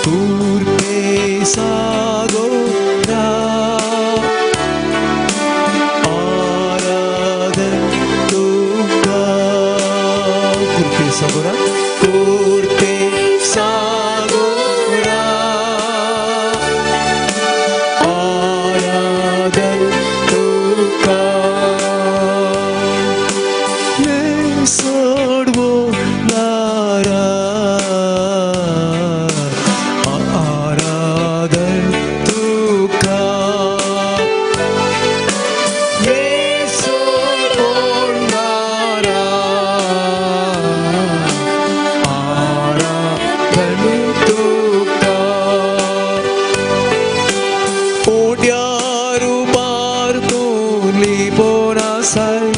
कुर्पे सागोरा आराधन तुका कुर्पे सागोरा कुर्पे सागोरा आराधन तुका सोडवो नारा आराधन तुका सोडवणारा आराधन तुका उड्यार उबार तूं लिपोन आसाय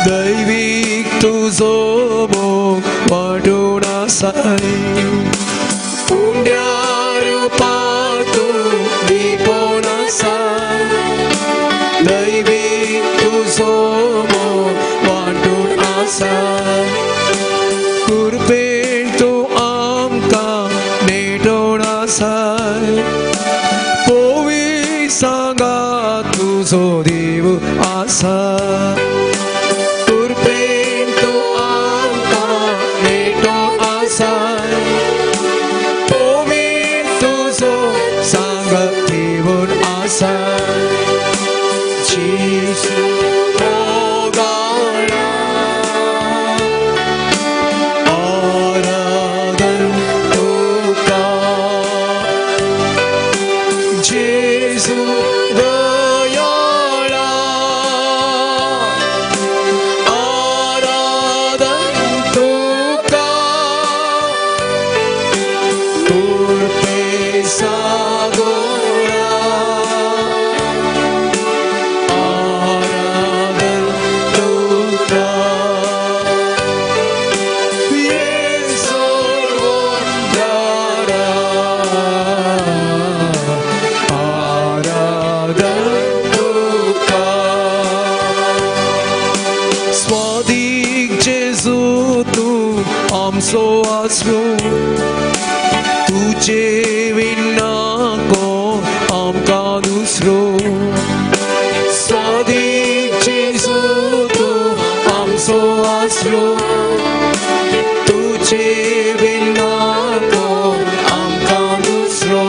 दैवीक तुजो मोग वांटून आसाय उंड्यार उपार तूं लिपोन आसाय दैवीक तुजो मोग वांटून आसाय कुर्बेन तूं आमकां नेटोवन आसाय पोवी सांगा तुजो देव आसा कुर्बेन तूं आमकां नेटो आसाय पोवी तुजो सांगत देवून आसा जेजू मोगाळा आराधन तुका जेजू दयाळा आराधन तुका कुर्पे सागोरा आराधन तुका सोडवणारा आराधन तुका स्वादीक जेजू तूं आमचो आसरो तुजे विना कोण आमकां दुसरो स्वादीक जेजू तूं आमचो आसरो तुजे विना कोण आमकां दुसरो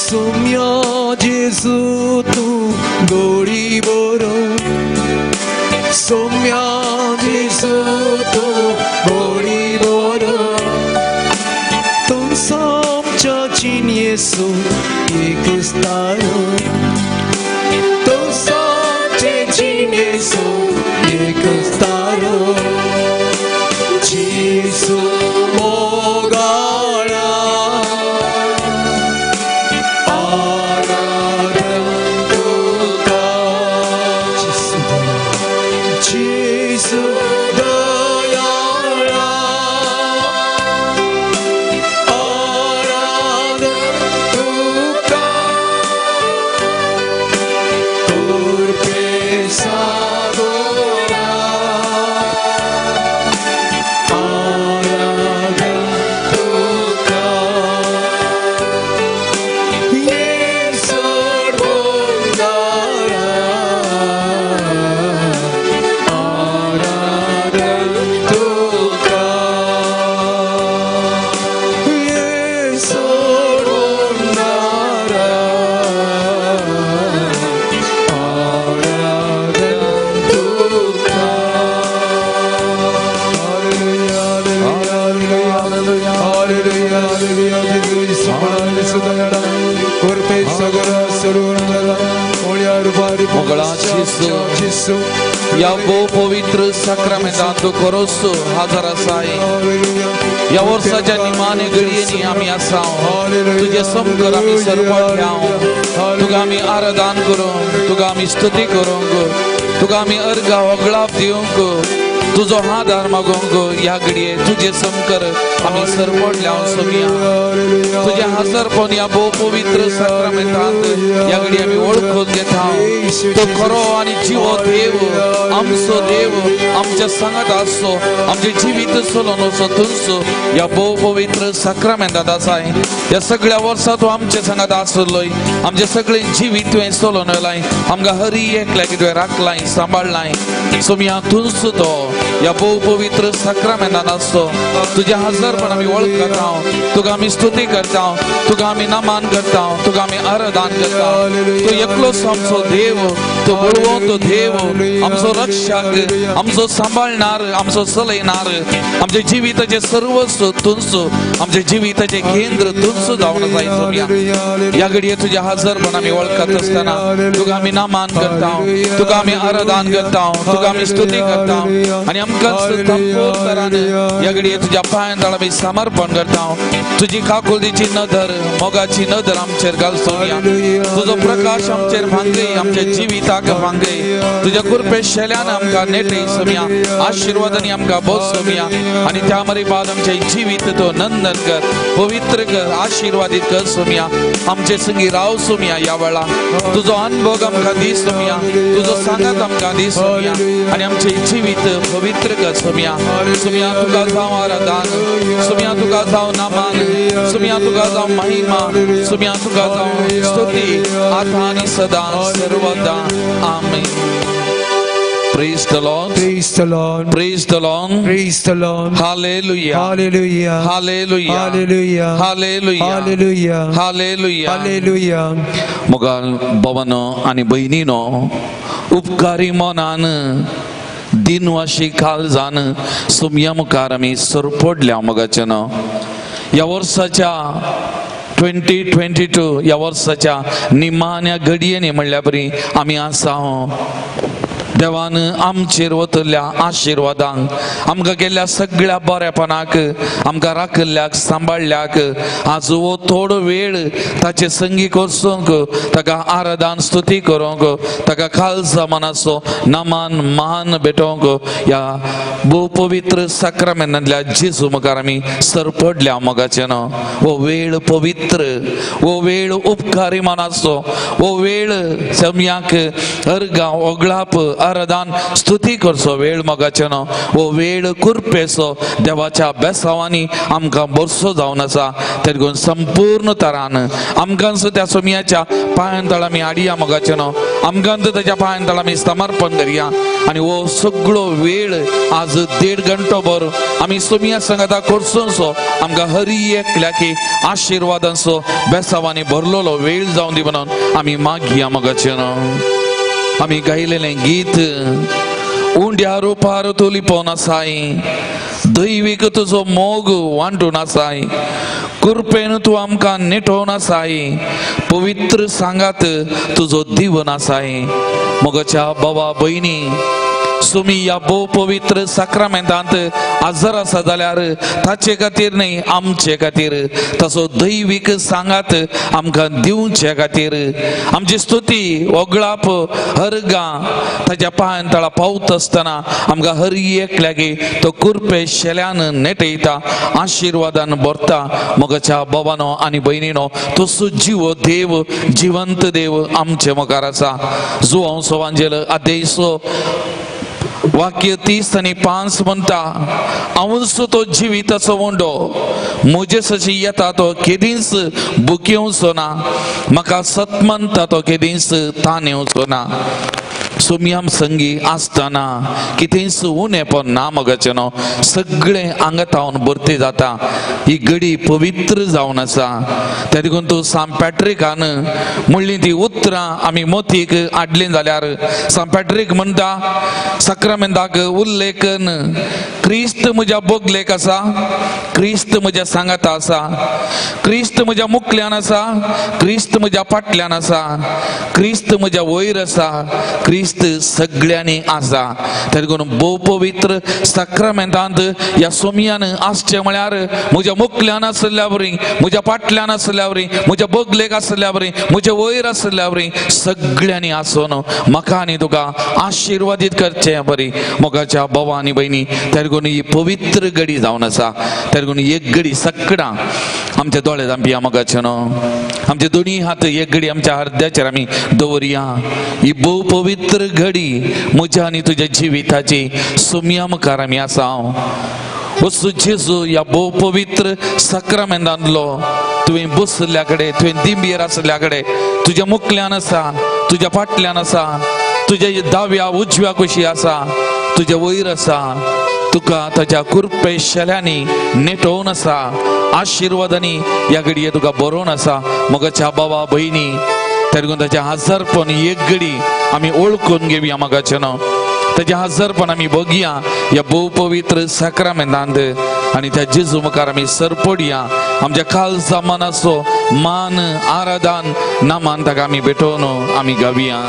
सुम्या जेजू तूं गोडी बरो सोम्या जेजू तूं गोडी बरो तूं आमच्या जिणेचो एक तारो तूं आमचे जिणेचो एक तारो जेजू मोगाळा आराधन तुका जेजू दयाळा आराधन तुका कुर्पे सागोरा आराधन तुका सोडवणारा आराधन तुका सोडवणारा आराधन तुका. Hallelujah, hallelujah, hallelujah, Jesu Jesu दयाळा कुर्पे सागोरा सोडवणारा मोगळा जेजू. जेजू ह्या भोव पवित्र साक्रामेंतांत तूं खरोच हाजर आसाय. ह्या वर्साच्या निमाणे घडयेनी आमी आसा. तुजे समकर आमी सरपट घेवं, तुका आमी आराधन करूंक, तुका आमी स्तुती करूंक, तुका आमी अर्घा होगळाप दिवंक. तुजो आदार मागोंक ह्या घडये तुजे समकर आमी सरपडल्या सोमिया. तुजे हजरपण ह्या भोव पवित्र साक्रामेंतांत ह्या घडये आमी वळखून घेता. तो खरो आनी जिवो देव, आमचो देव आमच्या सांगात आसचो, आमचें जिवीत चलोवन वचो तुमचो ह्या भोव पवित्र साक्रामेंतांत आसाय. ह्या सगळ्या वर्सा तूं आमच्या सांगात आसलोय, आमचें सगळें जिवीत तुवें चलोवन व्हेलाय, आमकां हरी एकल्याक तुवें राखलाय सांबाळलाय. सोमिया तुमचो तो ह्या भोव पवित्र साक्रामेंतांत आसचो. तुज्या हजरपण आमी वळखता, तुका आमी स्तुती करता, तुका आमी नमन करता, तुका आमी आराधन करता. तूं एकलोच आमचो देव, तूं बळवंत देव, आमचो रक्षक, आमचो सांबाळणार, आमचो चलयणार, आमच्या जिविताचें सर्वस्व तुमचो, आमच्या जिविताचें केंद्र तुमचो जावन जाय सोमिया. ह्या घडये तुज्या हजरपण आमी वळखत आसतना तुका आमी नमन करता, तुका आमी आराधन करता, तुका आमी स्तुती करता आनी आमकां तरान ह्या घडये तुज्या पांयां तळा आमी समर्पण करता. तुजी काकुळतीची नदर, मोगाची नदर आमचेर घाल सोमिया. तुजो प्रकाश आमचेर भांगय, आमच्या जिविताक भांगय. तुज्या कृपे शेल्यान आमकां नेटय सोमिया, आशिर्वादांनी आमकां बोस सोमिया. आनी त्या मरे बाद आमचें जिवीत तो नंदन कर, पवित्र कर, आशिर्वादीत कर सोमिया. आमचे संगी राव सोमिया. ह्या वेळा तुजो अनुभव आमकां दी सोमिया, तुजो सांगात आमकां दी सोमिया आनी आमचें जिवीत पवित्र कर सोमिया. सोमिया तुका जावं आराधन, सोमिया तुका जावं नमन, सोमिया तुका जावं महिमा, सोमिया तुका जावं स्तुती, आतां आनी सदां सर्वदा. आमेन. Praise the Lord. Praise the Lord. Praise the Lord. Praise the Lord. Hallelujah. Hallelujah. Hallelujah. Hallelujah. Hallelujah. Hallelujah. Hallelujah. Hallelujah. मोगाल भवनो आनी भयणीनो, उपकारी मनान दिनवाशी काळजान सोमया मुखार आमी सरपडल्या मोगाच्यान. ह्या वर्साच्या 2022 ह्या वर्साच्या निमाण्या घडयेनी म्हणल्या परी आमी आसा. देवान आमचेर वतल्या आशिर्वादांक, आमकां केल्ल्या सगळ्या बरेपणाक, आमकां राखिल्ल्याक सांबाळ्ळ्याक आज हो थोडो वेळ ताचे संगी कोसूंक, ताका आराधन स्तुती करूंक, ताका खालसा मनाचो नमन मान भेटोवंक ह्या भोव पवित्र साक्रामेंतांतल्या जेजू मुखार आमी सरपडल्या मोगाचें. हो वेळ पवित्र, हो वेळ उपकारी मनाचो, हो वेळ सम्याक अर्गां ओगळाप आराधन स्तुती करचो वेळ मोगाचें. हो वेळ कुरपेचो देवाच्या बेसावांनी आमकां बरसो जावन आसा. तेगून संपूर्ण तरान आमकां त्या सोमयाच्या पांयां तळा आमी हाडया मोगाचें. आमकां ताच्या पांयां तळा आमी समर्पण करया आनी हो सगळो वेळ आज 1.5 घंटो भर आमी सोमया सांगाता करचोसो आमकां हरी एकल्याकी आशिर्वादांचो बेसावांनी भरलेलो वेळ जावन दी म्हणून आमी मागया मोगाचें. आमी गायलेलें गीत उंड्या रुपार तूं लिपोवन आसाय, दैवीक तुजो मोग वांटून आसाय, कृपेन तूं आमकां नेटोवन आसाय, पवित्र सांगात तुजो दिवन आसाय. मोगाच्या बाबा भयणी, सुमी ह्या भोव पवित्र साक्रामेंतांत हजर आसा जाल्यार ताचे खातीर न्हय, आमचे खातीर तसो दैवीक सांगात आमकां दिवचे खातीर आमची स्तुती ओगळाप हरगां ताच्या पांयां तळा पावत आसतना आमकां हर एकल्याकी तो कुरपे शेल्यान नेटयता, आशिर्वादान भरता. मोगाच्या बाबानो आनी भयणीनो, तसो जिवो देव, जिवंत देव आमचे मुखार आसा. जुवांव सोवांजेल आदेसो वाक्य 30 आनी 5 म्हणटा, हांवूच तो जिविताचो उंडो, म्हजे सशी येता तो केदींच बुकेवचो ना, म्हाका सत मानता तो केदींच ताण येवचो ना. सोमयाम संगी आसतना कितेंच उणेपण ना मोगाचें न्हू, सगळें आंगातावन भरती जाता. ही घडी पवित्र जावन आसा. त्या देखून तूं सांत पॅट्रिकान म्हणली ती उतरां आमी मोतीक हाडलीं जाल्यार सांत पॅट्रीक म्हणटा साक्रामेंताक उल्लेखन, क्रिस्त म्हज्या बोगलेक आसा, क्रिस्त म्हज्या सांगाता आसा, क्रिस्त म्हज्या मुखल्यान आसा, क्रिस्त म्हज्या फाटल्यान आसा, क्रिस्त म्हज्या वयर आसा, क्रिस्त सेगीत सगळ्यांनी आसा. तरी भोव पवित्र साक्रामेंतांत ह्या सोमयान आसचें म्हळ्यार म्हज्या मुखल्यान आसल्या वरी, म्हज्या फाटल्यान आसल्या वरी, म्हज्या बगलेक आसल्या वरी, म्हज्या वयर आसल्या वरी सगळ्यांनी आसून म्हाका आनी तुका आशिर्वादीत करचें बरी मोगाच्या भावा आनी भयणी. तरी ही पवित्र घडी जावन आसा. तरी एक घडी सगळां आमच्या दोळे धांपया मोगाचे न्हू, आमचे दोनी हात एक घडी आमच्या हृदयाचेर आमी दवरया. ही भोव पवित्र घडी म्हज्या आनी तुज्या जिविताची सोमया मुखार आमी आसा. वस्तू जेजू ह्या भोव पवित्र साक्रामेंतांतलो तुवें बसल्या कडेन, तुवें दिंबयेर आसल्या कडेन, तुज्या मुखल्यान आसा, तुज्या फाटल्यान आसा, तुज्या दाव्या उजव्या कुशी आसा, तुज्या वयर आसा, तुका ताच्या कृपे शेल्यांनी नेटोवन आसा, आशिर्वादांनी ह्या घडये तुका बरोवन आसा. मोगाच्या बाबा भयणी, तरी ताचें हजारपण एक घडी आमी ओळखून घेवया मोगाचें न्हू, ताचें हजारपण आमी बघया ह्या भोव पवित्र साक्रामेंतांत आनी त्या जेजू मुखार आमी सरपडया. आमच्या काळजा मनाचो मान आराधन नामान ताका आमी भेटोवन आमी गावया.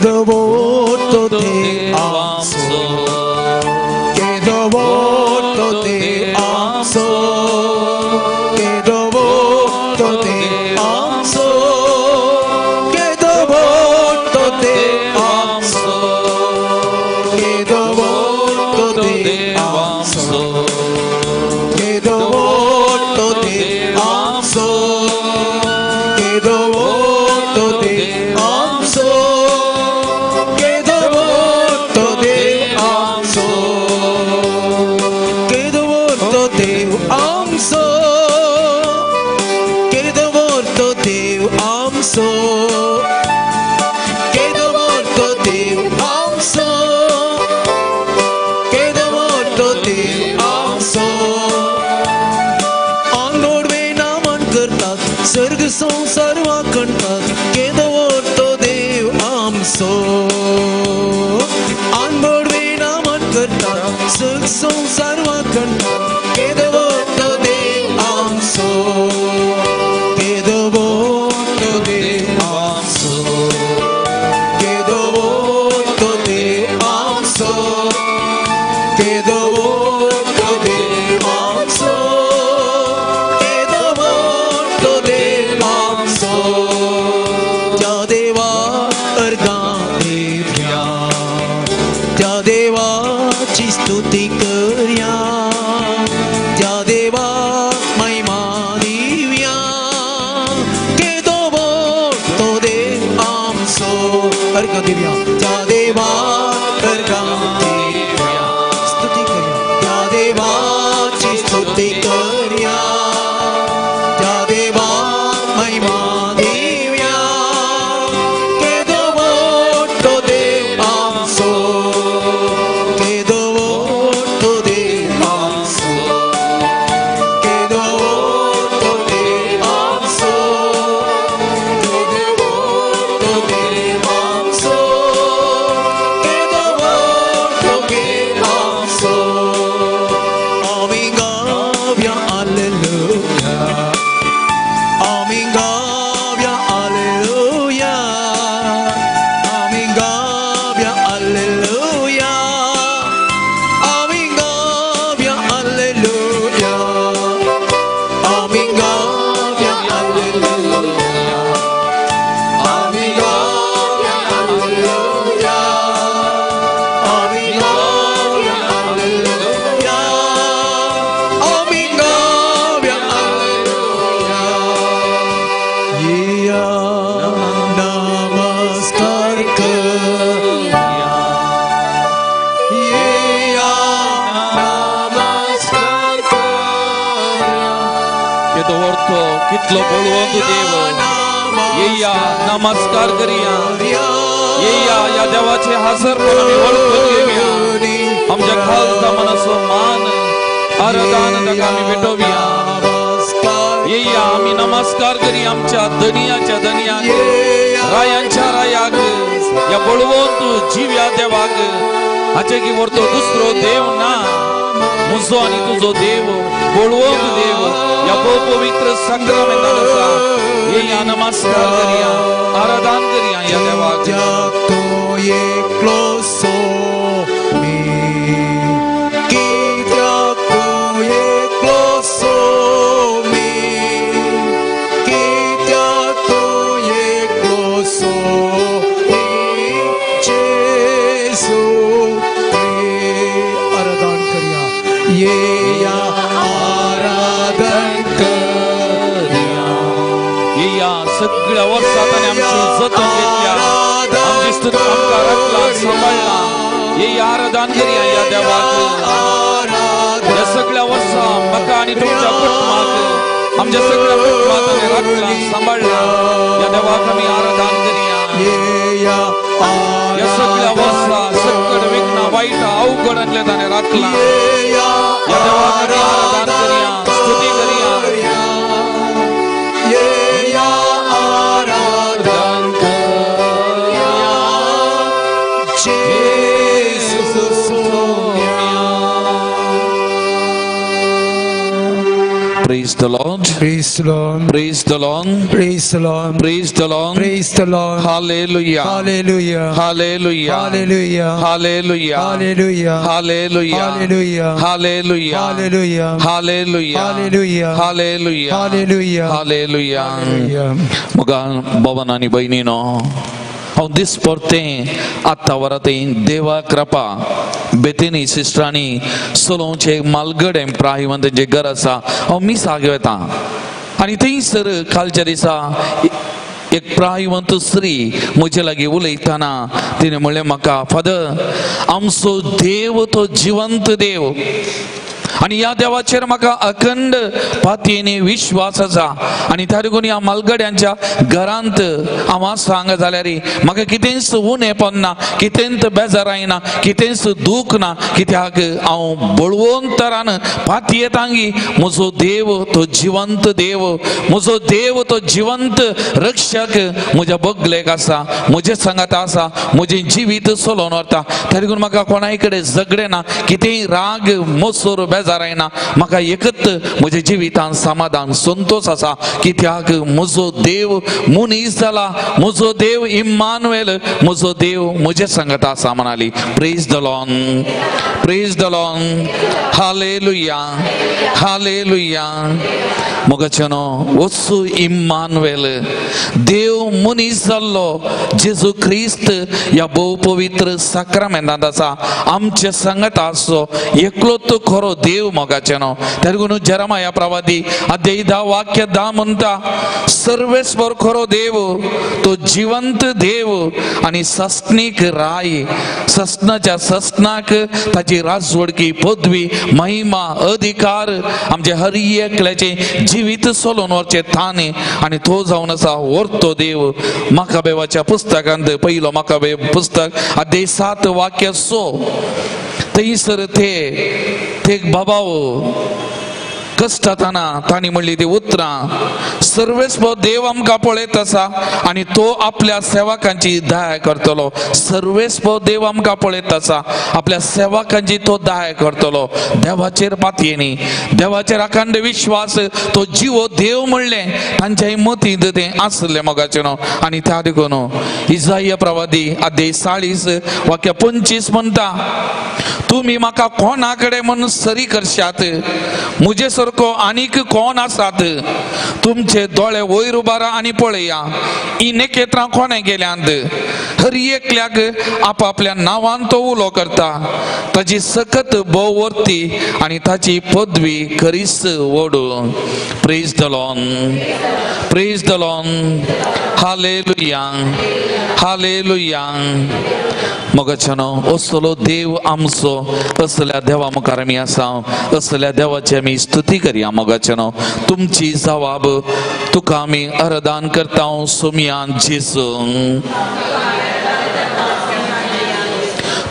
Devoto te amso, che devoto te amso, che devoto te amso, che devoto te amso, che devoto te amso, che devoto te amso, che devoto te amso. सर्ग संसार वाकणतात केदो देव आमचो, आंगोडवे नामन करतात सर्ग संसार वाकणतात केदो देव आमचो, केदो देव आमचो, केदो देव आमचो, केदो देव आमचो. स्तुती करया त्या देवा महिमा दिव्या, केदो मोठो देव आमचो, अर्घ दिव्या त्या देवा अर्घ दिव्या, स्तुती करया त्या देवाची स्तुती करया त्या देवा महिमा दिव्या, केदो मोठो देव आमचो, केदो देव आमचो, केदो देव आमचो, केदो देव आमचो. आमी गावया हालेलुया, आमी गावया हालेलुया, आमी गावया हालेलुया, आमी गावया हालेलुया, आमी गावया हालेलुया, आमी गावया हालेलुया, आमी गावया हालेलुया, आमी गावया हालेलुया. येया नमस्कार करया, येया नमस्कार करया, केदो व्हडलो कितलो बळवंत देव, येया नमस्कार करया, येया ह्या देवाचे हजरपण आमी वळखून घेवया. आमच्या खालचा मनाचो मान आराधन ताका आमी भेटोवया. येया आमी नमस्कार करी आमच्या धनियाच्या धनियाक, रायांच्या रायाक, ह्या बळवंत जिव्या देवाक. हाचे की व्हरतो दुसरो देव ना, म्हजो आनी तुजो देव बळवंत देव ह्या भोव पवित्र साक्रामेंतांत आसा. येया नमस्कार करया, आराधन करया ह्या देवाक. सगळ्या वर्सात आनी आमची जतन घेतल्या, आमची स्तुती आमकां राखला, सांबाळला. येया आराधन करया ह्या देवाक. ह्या सगळ्या वर्सा म्हाका आनी तुमच्या कुटुंबाक, आमच्या सगळ्या कुटुंबाक आमी राखला, सांबाळला. ह्या देवाक आमी आराधन करया. ह्या सगळ्या वर्सा सकट विघ्न वायट अवघड आणले ताणें राखला. ह्या देवाक आमी आराधन करया, स्तुती करया. Praise the Lord. Praise the Lord. Praise the Lord. Praise the Lord. Praise the Lord. Praise the Lord. Hallelujah. Hallelujah. Hallelujah. Hallelujah. Hallelujah. Hallelujah. Hallelujah. Hallelujah. Hallelujah. Hallelujah. Hallelujah. Hallelujah. Hallelujah. Hallelujah. Hallelujah. Hallelujah. मगा भवन आनी भयणीनो, हांव दीस परतें आतां वरातें देवा कृपा बेतीनी सिस्टरांनी चलोवचें मालगडें प्रायवन तेंचें घर आसा. हांव मिसाक वता आनी थंयसर कालच्या दिसा एक प्रायवंत स्त्री म्हजे लागीं उलयतना तिणें म्हणलें म्हाका, फादर आमचो देव तो जिवंत देव आनी ह्या देवाचेर म्हाका अखंड पातयेनी विश्वास आसा. आनी त्या देखून ह्या मालगड्यांच्या घरांत हांव आसा हांगा जाल्यार म्हाका कितेंच उणेपण ना, कितेंच बेजाराय ना, कितेंच दूख ना, कित्याक हांव बळवंतरान पातयेतांगी म्हजो देव तो जिवंत देव, म्हजो देव तो जिवंत रक्षक म्हज्या बगलेक आसा, म्हजे सांगात आसा, म्हजें जिवीत चलोवन व्हरता. त्या देखून म्हाका कोणाय कडेन झगडें ना, कितेंय राग मोसोर बेजार ना, म्हाका एकच म्हज्या जिवितान समाधान संतोष आसा, कित्याक म्हजो देव मनीस जाला, म्हजो देव इम्मानुएल, म्हजो देव म्हजे सांगत आसा म्हणाली. Praise the Lord. Praise the Lord. Hallelujah. Hallelujah. मोगाच्यानो, वचू इम्मानुएल देव मनीस जाल्लो जेजू क्रिस्त ह्या भोव पवित्र साक्रामेंतांत आसा, आमचे सांगत आसचो एकलो तो खरो देव मोगाच्यानो. त्या देखून जेरमाया प्रवादी अध्याय 10 वाक्य 10 म्हणटा, सर्वेस्पर खरो देव तो जिवंत देव आनी सस्नीक राय, सस्नाच्या सस्नाक ताची राजवडकी पदवी महिमा अधिकार आमचे हर एकल्याचे जिवीत चलोवन व्हरचें थाने आनी तो जावन आसा व्हरतो देव. मकाबेवाच्या पुस्तकांत पयलो मकाबे पुस्तक अध्याय 7 वाक्य 6 थंयसर ते बाबाव कश्टाताना तांणी म्हणली ती उतरां, सर्वेस्पर देव आमकां पळयत आसा आनी तो आपल्या सेवकांची दया करतलो. सर्वेस्पर देव आमकां पळयत आसा, आपल्या सेवकांची तो दया करतलो. देवाचेर पातयेनी, देवाचेर अखंड विश्वास, तो जिवो देव म्हणलें तांच्याय मतींत तें आसलें मोगाचें न्हू. आनी त्या देखून इजाया प्रवादी अध्याय 40 वाक्य 25 म्हणटा, तुमी म्हाका कोणा कडेन म्हूण सरी करशात, म्हजे सारको आनीक कोण आसात? तुमचे दोळे वयर उबारा आनी पळया, ही नखेत्रां कोणें गेल्यांत? हर एकल्याक आपापल्या नांवान तो उलो करता. ताची सकत भोव वर्ती आनी ताची पदवी खरीच व्हड. Praise the Lord. Praise the Lord. Hallelujah. Hallelujah. मोगाच्यानो, असलो देव आमचो, असल्या देवा मुखार आमी आसा, असल्या देवाची आमी स्तुती करया. मोगाच्यानो, तुमची जवाब तुका आमी अर्दान करता सोमयान जेजू.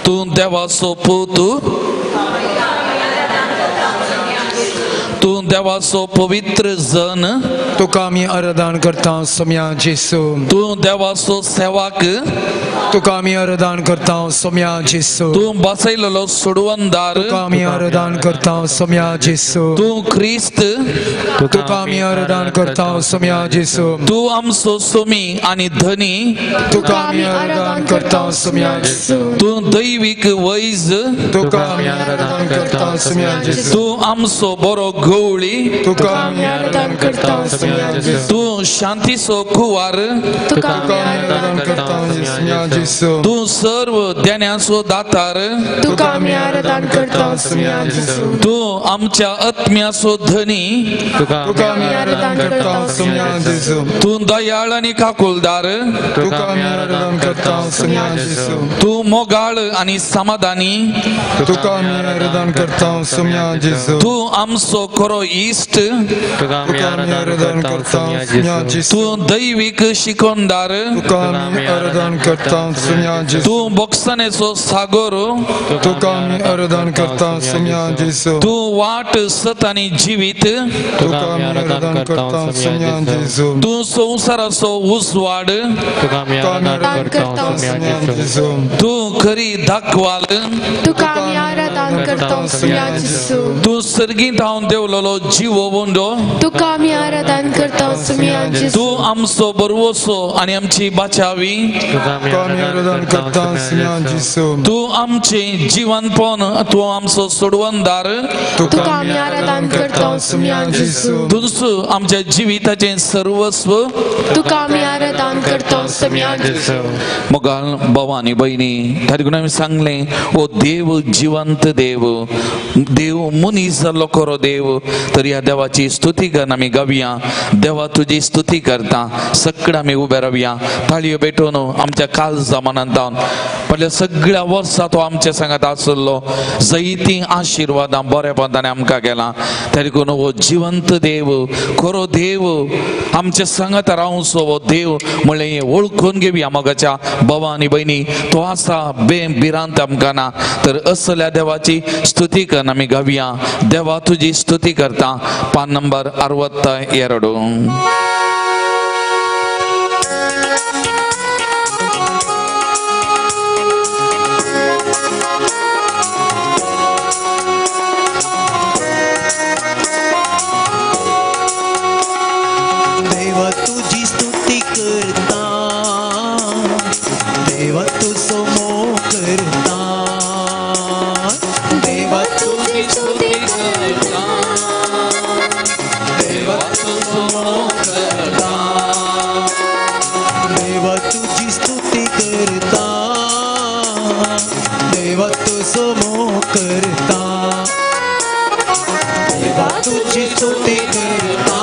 तूं देवाचो पूत, तूं तूं देवाचो पवित्र जन, तुका आमी आराधन करता सोम्या जेसू। तूं देवाचो सेवक, तुका आमी आराधन करता सोम्या जेसू। तूं बसयलेलो सोडवणदार, तुका आमी आराधन करता सोम्या जेसू। तूं क्रिस्त, तुका आमी आराधन करता सोम्या जेसू। तूं आमचो सोमी आनी धनी, तुका आमी आराधन करता सोम्या जेसू। तूं दैवीक वैज, तुका आमी आराधन करता सोम्या जेसू। तूं आमचो बरो गवळी, तुका आमी आराधन करता सोम्या जेसू। तूं शांतीचो कुवार, तुका आमी आराधन करता सोम्या जेसू। तूं सर्व देण्याचो दातार, तुका आमी आराधन करता सोम्या जेसू। तूं आमच्या आत्म्याचो धनी, तुका आमी आराधन करता सोम्या जेसू। तूं दयाळ आनी काकुलदार, तुका आमी आराधन करता सोम्या जेसू। तूं मोगाळ आनी समाधानी, तुका आमी आराधन करता सोम्या जेसू। तूं आमचो खरो इश्ट, तुका आमी आराधन करता सोम्या जेसू। तूं दैवीक शिकोणदार, तुका आमी आराधन करता सोम्या जेसू। तूं बोगसणेचो सागर, तुका आमी आराधन करता सोम्या जेसू। तूं वाट सत आनी जिवीत, तुका आमी आराधन करता सोम्या जेसू। तूं संवसाराचो उजवाड, तुका आमी आराधन करता सोम्या जेसू। तूं खरी दाखवाल, तुका आमी आराधन करता सोम्या जेसू। तूं सर्गींत हांव देवलेलो जिवो वंडो, तुका आमी आराधन करता सोम्या जेसू। तूं आमचो बरवसो आनी आमची बाचावी, तुका आमी आराधन करता सोम्या जेसू। तूं आमचें जिवनपण, तूं आमचो सोडवणदार, तुका आमी आराधन करता सोम्या जेसू। तूंच आमच्या जिविताचें सर्वस्व, तुका आमी आराधन करता सोम्या जेसू। मोगाल भाव आनी भयणी, ताचे कडेन आमी सांगलें, ओ देव जिवंत देव, देव मनीस जाल्लो खरो देव, तर ह्या देवाची स्तुती करून आमी गावया। देवा तुजी स्तुती करता, सगळें आमी उबे रावया, ताळयो पेटोवन आमच्या काळजा मनांत फाटल्या सगळ्या वर्सा तो आमच्या सांगात आसलो, जैती आशिर्वादां बरेपणान ताणें आमकां केलां। तरी हो जिवंत देव, खरो देव, आमच्या सांगात रावचो हो देव म्हणलें वळखून घेवया मोगाच्या भावा आनी भयणी। तो आसा बे भिरांत आमकां ना, तर असल्या देवाची स्तुती करून आमी गावया। देवा तुजी स्तुती करता। पान नंबर 62. देवा तुझी स्तुती करता, देवा तुझो मोग करता, देवा तुझी स्तुती करता, देवा तुझो मोग करता, देवा तुझी स्तुती करता, देवा तुझो मोग करता, देवा तुझी स्तुती करता,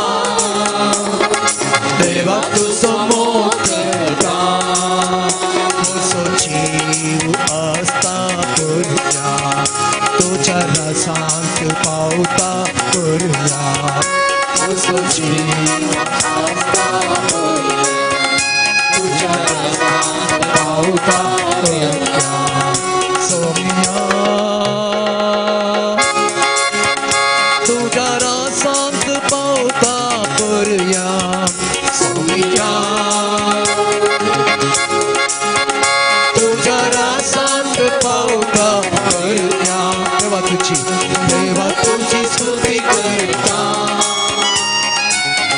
देवा तुझो मोग करता, म्हजो जीव आसता करुया, तुज्या रसांत पावता करुया, म्हजो जीव आसता करुया, तुज्या रसांत पावता करुया, सोमिया तुज्या रसांत पावता करुया, सोमिया तुज्या रसांत पावता करुया। देवा तुझी, देवा तुझी स्तुती करता,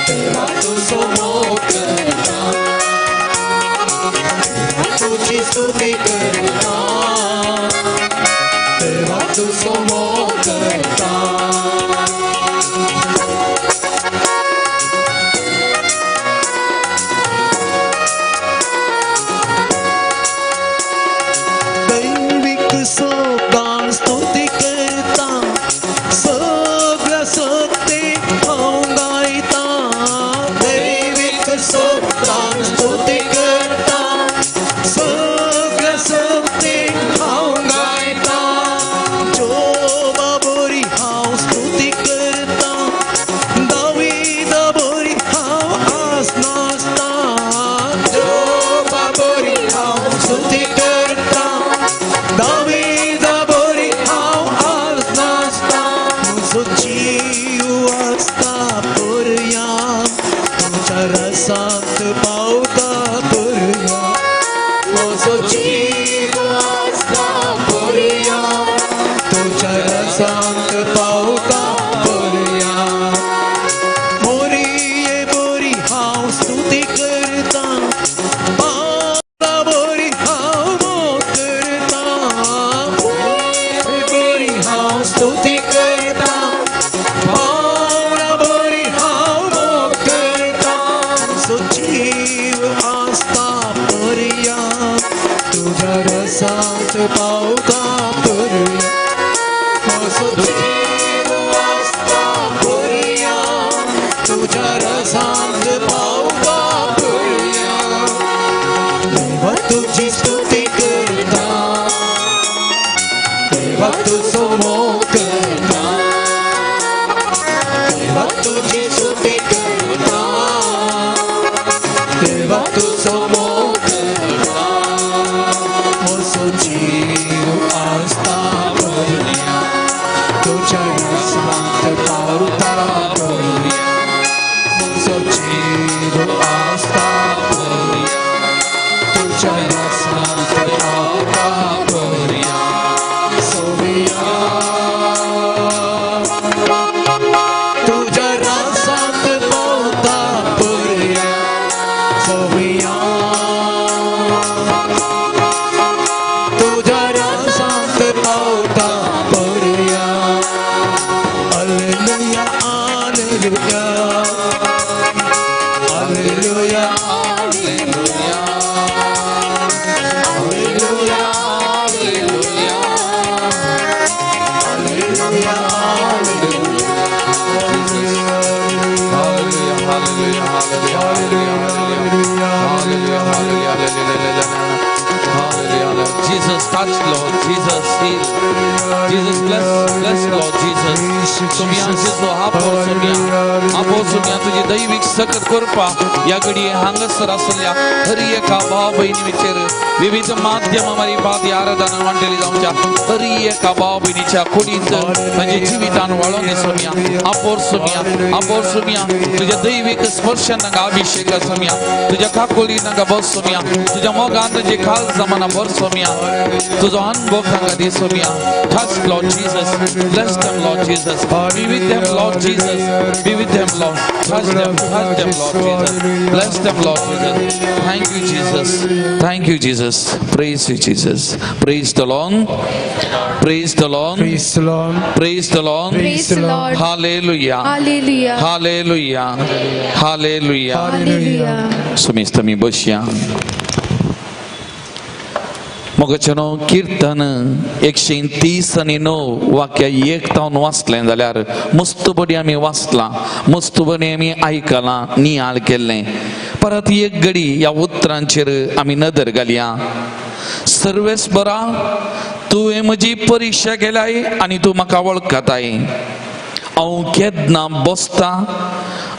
देवा तुज्या रासांत पावता पर्यंत म्हजो जीव आसता पर्यंत तुज्या रासांत पावता पर्यंत सोमिया तुज्या रासांत पावता पर्यंत सोमिया तुज्या रासांत पावता पर्यंत. Alleluia, alleluia, alleluia, alleluia, alleluia, alleluia. Hallelujah, hallelujah, hallelujah, hallelujah, hallelujah, hallelujah. Jesus touch, Lord. Jesus heal. Jesus bless, bless, Lord Jesus. सोमिया जेजू हापोर सोमिया हापोर सोमिया तुजी दैवीक सकत करपा ह्या घडये हांगासर आसल्या हर एका भाव भयणीचेर विविध माध्यमां मार्फत ही आराधना वांटेली जावच्या हर एका भाव भयणीच्या कुडींत तांच्या जिवितान वाळोवन दी सोमिया हापोर सोमिया हापोर सोमिया तुज्या दैवीक स्पर्शान तांकां अभिषेक सोमिया तुज्या काकुळी तांकां बस सोमिया तुज्या मोगान तुजी खाल जमाना भर सोमिया तुजो अनुभव तांकां दी सोमिया. Touch, Lord Jesus. Bless them, Lord Jesus. Be with them, Lord Jesus. Be with them, Lord. Touch them, Lord Jesus. Bless them, Lord Jesus. Thank you, Jesus. Thank you, Jesus. Praise you, Jesus. Praise the Lord. Praise the Lord. Praise the Lord. Praise the Lord. Praise the Lord. Hallelujah. Hallelujah. Hallelujah. Hallelujah. Hallelujah. सुमिस्त मी बसया. मोगाचेनो किर्तन 130 आणि 9 वाक्य एक तावन वाचलें जाल्यार मस्तपणी आमी वाचलां, मस्तपणी आमी आयकलां, नियाळ केल्लें. परत एक घडी ह्या उतरांचेर आमी नदर घालया. सर्वेस्परा, तुवें म्हजी परिक्षा केल्याय आनी तूं म्हाका वळखताय. हांव केन्ना बसता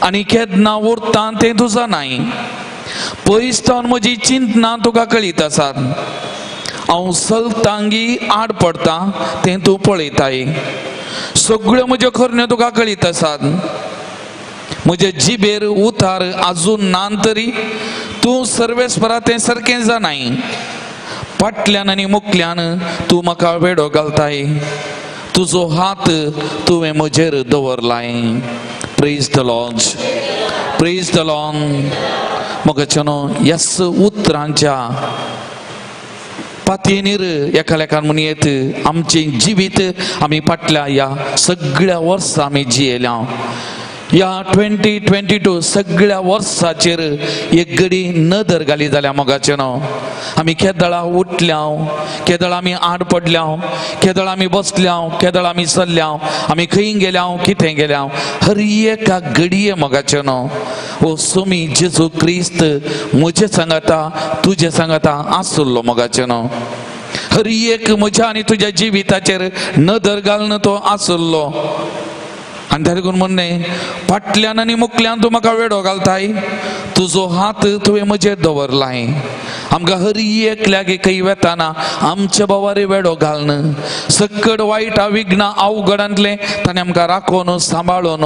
आनी केन्ना उरता तें तूं जाणाय. पयस सावन म्हजी चिंतना तुका कळीत आसात. हांव चलतांगी आड पडटा तें तूं पळयताय. सगळ्यो म्हज्यो करण्यो तुका कळीत आसात. म्हजे जिबेर उतार आजून ना तरी तूं सर्वेस्परा तें सारकें जाणाय. फाटल्यान आनी मुखल्यान तूं म्हाका वेडो घालताय. तुजो हात तुवें म्हजेर दवरलाय. Praise the Lord. Praise the Lord. मोगाचेनो, ह्याच उतरांच्या पातयेनीर एकालेकान म्हणून येत आमचें जिवीत आमी फाटल्या ह्या सगळ्या वर्सां आमी जियेल्या. ह्या 2022 सगळ्या वर्साचेर एक घडी नदर घाली जाल्यार मोगाचें न्हू, आमी केदळा उठल्या, केदळा आमी आड पडल्या, केदळा आमी बसल्या, केदळा आमी चल्ल्या, आमी खंय गेल्या, कितें गेल्या, हर एका घडये मोगाचें न्हू, ओ सोमी जेजू क्रिस्त म्हजे सांगाता, तुजे सांगाता आसुल्लो. मोगाचें न्हू, हर एक म्हज्या आनी तुज्या जिविताचेर नदर घालून तो आसुल्लो. आनी ताका लागून म्हणणें, फाटल्यान आनी मुखल्यान तूं म्हाका वेडो घालताय, तुजो हात तुवें म्हजेर दवरलाय. आमकां हर एकल्याक खंय वेताना आमच्या बावारे वेडो घालून सक्कड वायट विघ्न अवघडांतलें ताणें आमकां राखोन सांबाळून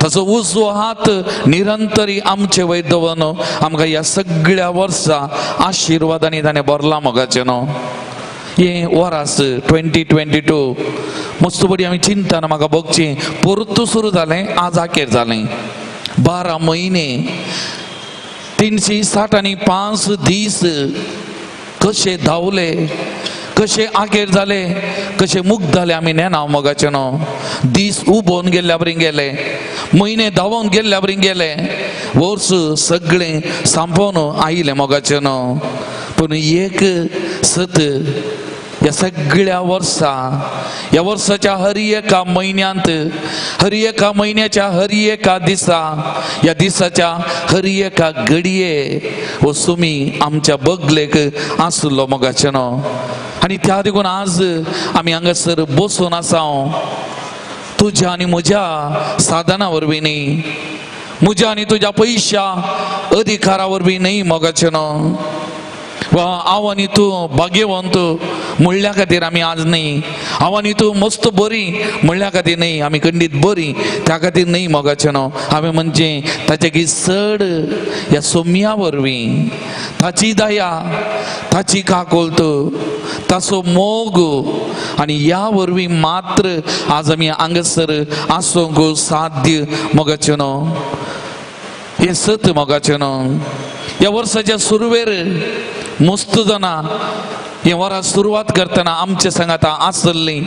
ताचो उजवो हात निरंतरी आमचे वयर दवरून आमकां ह्या सगळ्या वर्सा आशिर्वादांनी ताणें भरला. मोगाचें न्हू, हें वरास 2022 मस्तपडी आमी चिंतना म्हाका भोगचें परतू सुरू जालें, आज आखेर जालें. 12 म्हयने 360 आनी 5 दीस कशे धांवले, कशे आखेर जाले, कशे मुक्त जाले आमी नेना. मोगाचें न्हू, दीस उबोवन गेल्ल्या बरी गेले, म्हयने धांवोवन गेल्ल्या बरी गेले, वर्स सगळें सांपोवन आयलें. मोगाचें न्हू, पूण एक सत, ह्या सगळ्या वर्सा, ह्या वर्साच्या हर एका म्हयन्यांत, हर एका म्हयन्याच्या हर एका दिसा, ह्या दिसाच्या हर एका घडये हो सुमी आमच्या बगलेक आसलो. मोगाचें न्हू, आनी त्या देखून आज आमी हांगासर बसून आसा. तुज्या आनी म्हज्या साधना वरवीं न्ही, म्हज्या आनी तुज्या पयशा अधिकारा वरवीं न्ही. मोगाचें न्हू, वा हांव आनी तूं भाग्यवंत म्हणल्या खातीर आमी आज न्ही, हांव आनी तूं मस्त बरी म्हणल्या खातीर न्ही, आमी खंडीत बरी त्या खातीर न्ही मोगाचें न्हू. हांवें म्हणजे ताचे की चड ह्या सोम्या वरवीं ताची दया, ताची काकोलत, ताचो मोग आनी ह्या वरवीं मात्र आज आमी हांगासर आसूंक साध्य मोगाचें न्हू. हें सत मोगाचें न्हू. ह्या वर्साच्या सुरवेर मस्त जाणां हें वरां सुरवात करतना आमचे सांगाता आसली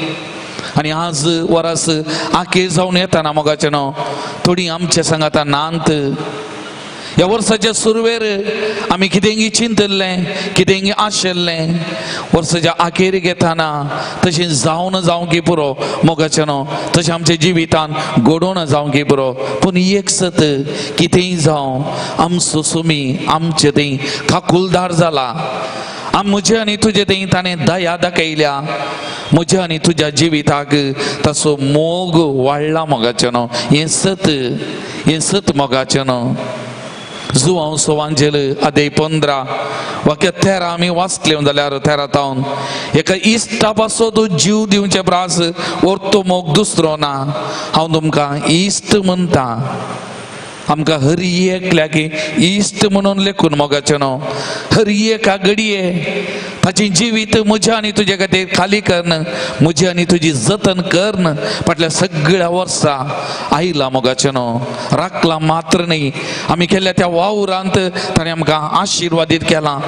आनी आज वरास आखेर जावन येतना मोगाचें न्हू थोडी आमचे सांगाता नांत. ह्या वर्साच्या सुरवेर आमी कितेंगी चिंतल्लें, कितेंगी आशिल्लें, वर्साच्या आखेरीक येतना तशें जावन जावंक पुरो मोगाचें न्हू, तशें आमच्या जिवितान घडोवन जावंक पुरो. पूण एक सत कितेंय जावं आमचो सुमी आमचे थंय काकुलदार जाला. आम म्हजे आनी तुजे थंय ताणें दया दाखयल्या, म्हज्या आनी तुज्या जिविताक ताचो मोग वाडला मोगाचें न्हू. हें सत, हें सत मोगाचें न्हू. जुवांव सोवांजेल आदेय 15 वाक्य 13 आमी वाचले जाल्यार 13 तावन एका इश्टा पासो तूं जीव दिवचे प्रास orto मोग दुसरो ना. हांव तुमकां इश्ट म्हणटा, आमकां हरी एकल्याक इश्ट म्हणून लेखून मोगाचें न्हू. हरी एका घडये ताचें जिवीत म्हज्या आनी तुजे खातीर खाली करून, म्हजी आनी तुजी जतन करून फाटल्या सगळ्या वर्सा आयला मोगाचें न्हू. राखला मात्र न्ही, आमी केल्ल्या त्या वावरांत ताणें आमकां आशिर्वादीत केलां.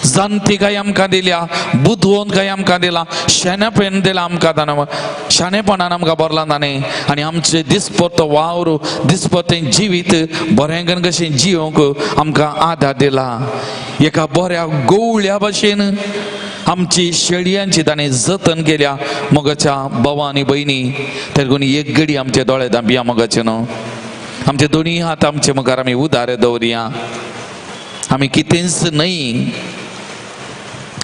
जाणती काय आमकां दिल्या, बुदवंत काय आमकां दिला, शाणेपण दिलां आमकां ताणें, शाणेपणान आमकां भरलां ताणें. आनी आमचें दिसपट्टो वावर, दिसपट्टें जिवीत बरें करून कशें जियोंक आमकां आदार दिला. एका बऱ्या गोवळ्या भशेन आमची शेळयांची ताणें जतन केल्या मोगाच्या भावा आनी भयणी. तेगून एक घडी आमचे दोळे धांपया मोगाचें न्हू. आमचे दोनी हात आमचे मुखार आमी उदारे दवरया. आमी कितेंच न्हय,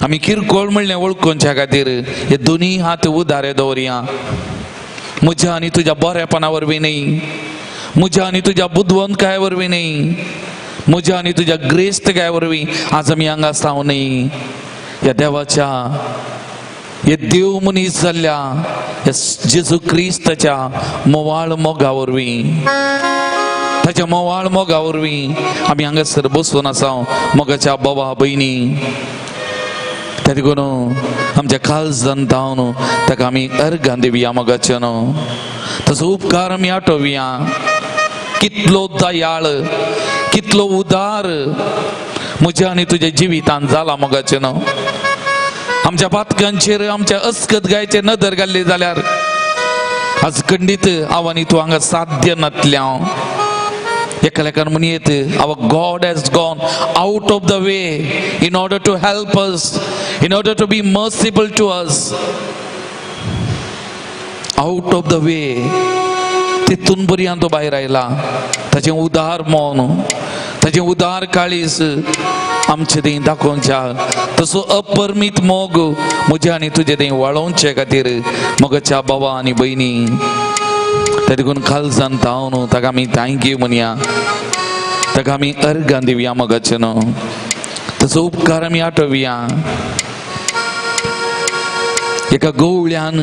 आमी किरकोळ म्हणलें वळखुच्या खातीर हे दोनी हात उदारे दवरया. म्हज्या आनी तुज्या बरेपणा वरवीं न्ही, म्हज्या आनी तुज्या बुदवंतकाये वरवीं न्ही, म्हज्या आनी तुज्या ग्रेस्तकाये वरवीं आज आमी हांगा आसा न्ही. ह्या देवाच्या, हे देव मनीस जाल्ल्या ह्या जेजू क्रिस्ताच्या मोवाळ मोगा वरवीं, ताच्या मोवाळ मोगा वरवीं आमी हांगासर बसून आसा मोगाच्या बाबा भयणी. त्या देखून आमच्या काळजान धांवन ताका आमी अर्गां दिवया मोगाचें न्हू. तसो उपकार आमी आठोवया. कितलो दयाळ, कितलो उदार म्हज्या आनी तुज्या जिवितान जाला मोगाचें न्हू. आमच्या पातकांचेर, आमच्या अस्कत गायचेर नदर घाल्ली जाल्यार आज खंडीत हांव आनी तूं हांगा साध्य नातलें. हांव एकालेकान म्हणयेत, our God has gone out of the way in order to help us, in order to be merciful to us. Out of the way तितून पर्यंत तो भायर आयला. ताचें उदार मन, ताचें उदार काळीज आमचे थंय दाखोवच्या, तसो अपरमीत मोग म्हज्या आनी तुजे थंय वाळोवचे खातीर मोगाच्या बाबा आनी भयणी. त्या देखून काळजान धांवन ताका आमी thank you म्हणया, ताका आमी अर्गां दिवया मोगाचें न्हू. तसो उपकार आमी आठोवया. एका गवळ्यान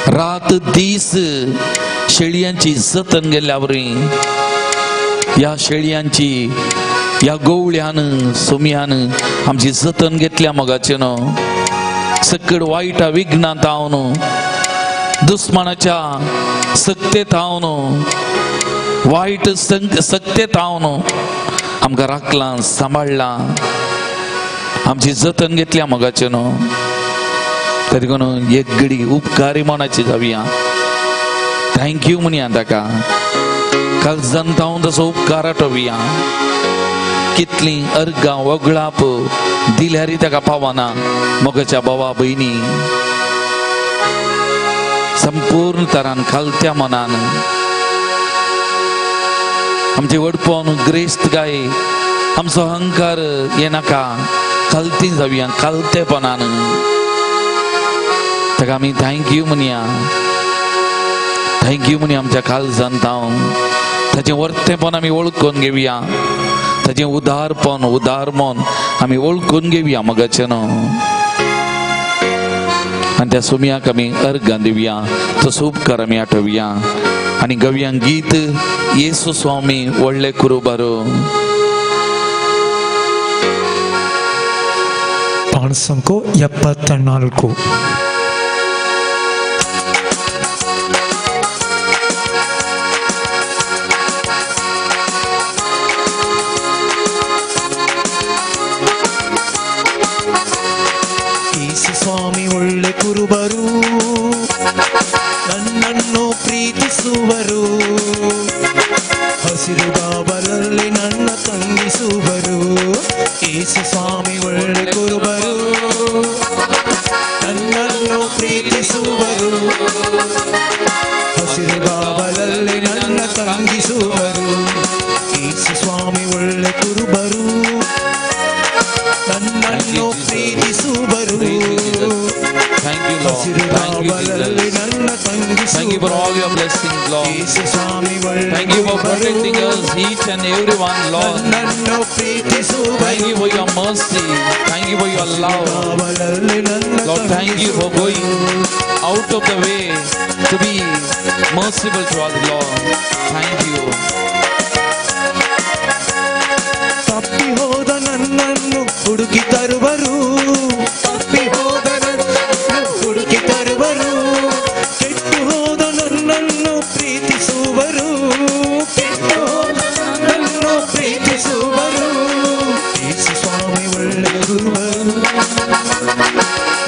रात दीस शेळयांची जतन गेल्ल्या वरी ह्या शेळयांची, ह्या गवळ्यान सोम्यान आमची जतन घेतल्या मोगाचें न्हू. सकड वायटा विघ्नांत हांव, दुस्मानाच्या सक्तेत हांव, वायट सक्तेत हांव आमकां राखलां, सांबाळ्ळां, आमची जतन घेतल्या मोगाचें न्हू. तरी देखून एक घडी उपकारी मनाची जावया, thank you म्हणया ताका. काळजान धांवन तसो उपकार आठोवया. कितलीं अर्गां वगळाप दिल्यारय ताका पावना मोगाच्या भावा भयणी. संपूर्ण तरान खालत्या मनान आमचे वडपण ग्रेस्त गाय, आमचो अहंकार ये नाका, खालती जावया खालतेपणान. ताका आमी thank you म्हणया, thank you म्हणया आमच्या काळजान धांवन. ताचें वर्तेपण आमी वळखून घेवया, ताजें उदारपण उदारमन आमी वळखून घेवया मगाचें न्हू. आनी त्या सुमयाक आमी अर्गां दिवया, तसो उपकार आमी आठोवया आनी गवया गीत येसू स्वामी व्हडले कुरुबारो. पाणसंको 74. ಸ್ವಾಮಿ ಒಳ್ಳೆ ಕುರುಬರು, ನನ್ನನ್ನು ಪ್ರೀತಿಸುವರು, ಹಸಿರು ಗಾವಲಲ್ಲಿ ನನ್ನ ತಂಗಿಸುವರು. ಯೇಸು ಸ್ವಾಮಿ ಒಳ್ಳೆ ಕುರುಬರು, ನನ್ನನ್ನು ಪ್ರೀತಿಸುವರು, ಹಸಿರು ಗಾವಲಲ್ಲಿ ನನ್ನ ತಂಗಿಸುವರು. ಯೇಸು ಸ್ವಾಮಿ ಒಳ್ಳೆ ಕುರುಬರು, ನನ್ನನ್ನು ಪ್ರೀತಿಸುವರು. Thank you, Lord. Thank you, Jesus. Thank you for all your blessings, Lord. Thank you for protecting us, each and every one, Lord. Thank you for your mercy. Thank you for your love. Lord, thank you for going out of the way to be merciful to us, Lord. Thank you. ತಪ್ಪಿ ಹೋದ ನನ್ನನ್ನು ಹುಡುಕಿ ತರುವರು, ತಪ್ಪಿ ಹೋದ ನನ್ನನ್ನು ಹುಡುಕಿ ತರುವರು, ಕೆಟ್ಟು ಹೋದ ನನ್ನನ್ನು ಪ್ರೀತಿಸುವರು, ಕೆಟ್ಟು ಹೋದ ನನ್ನನ್ನು ಪ್ರೀತಿಸುವರು. ಯೇಸು ಸ್ವಾಮಿ ಒಳ್ಳೆ ಗುರುವರು,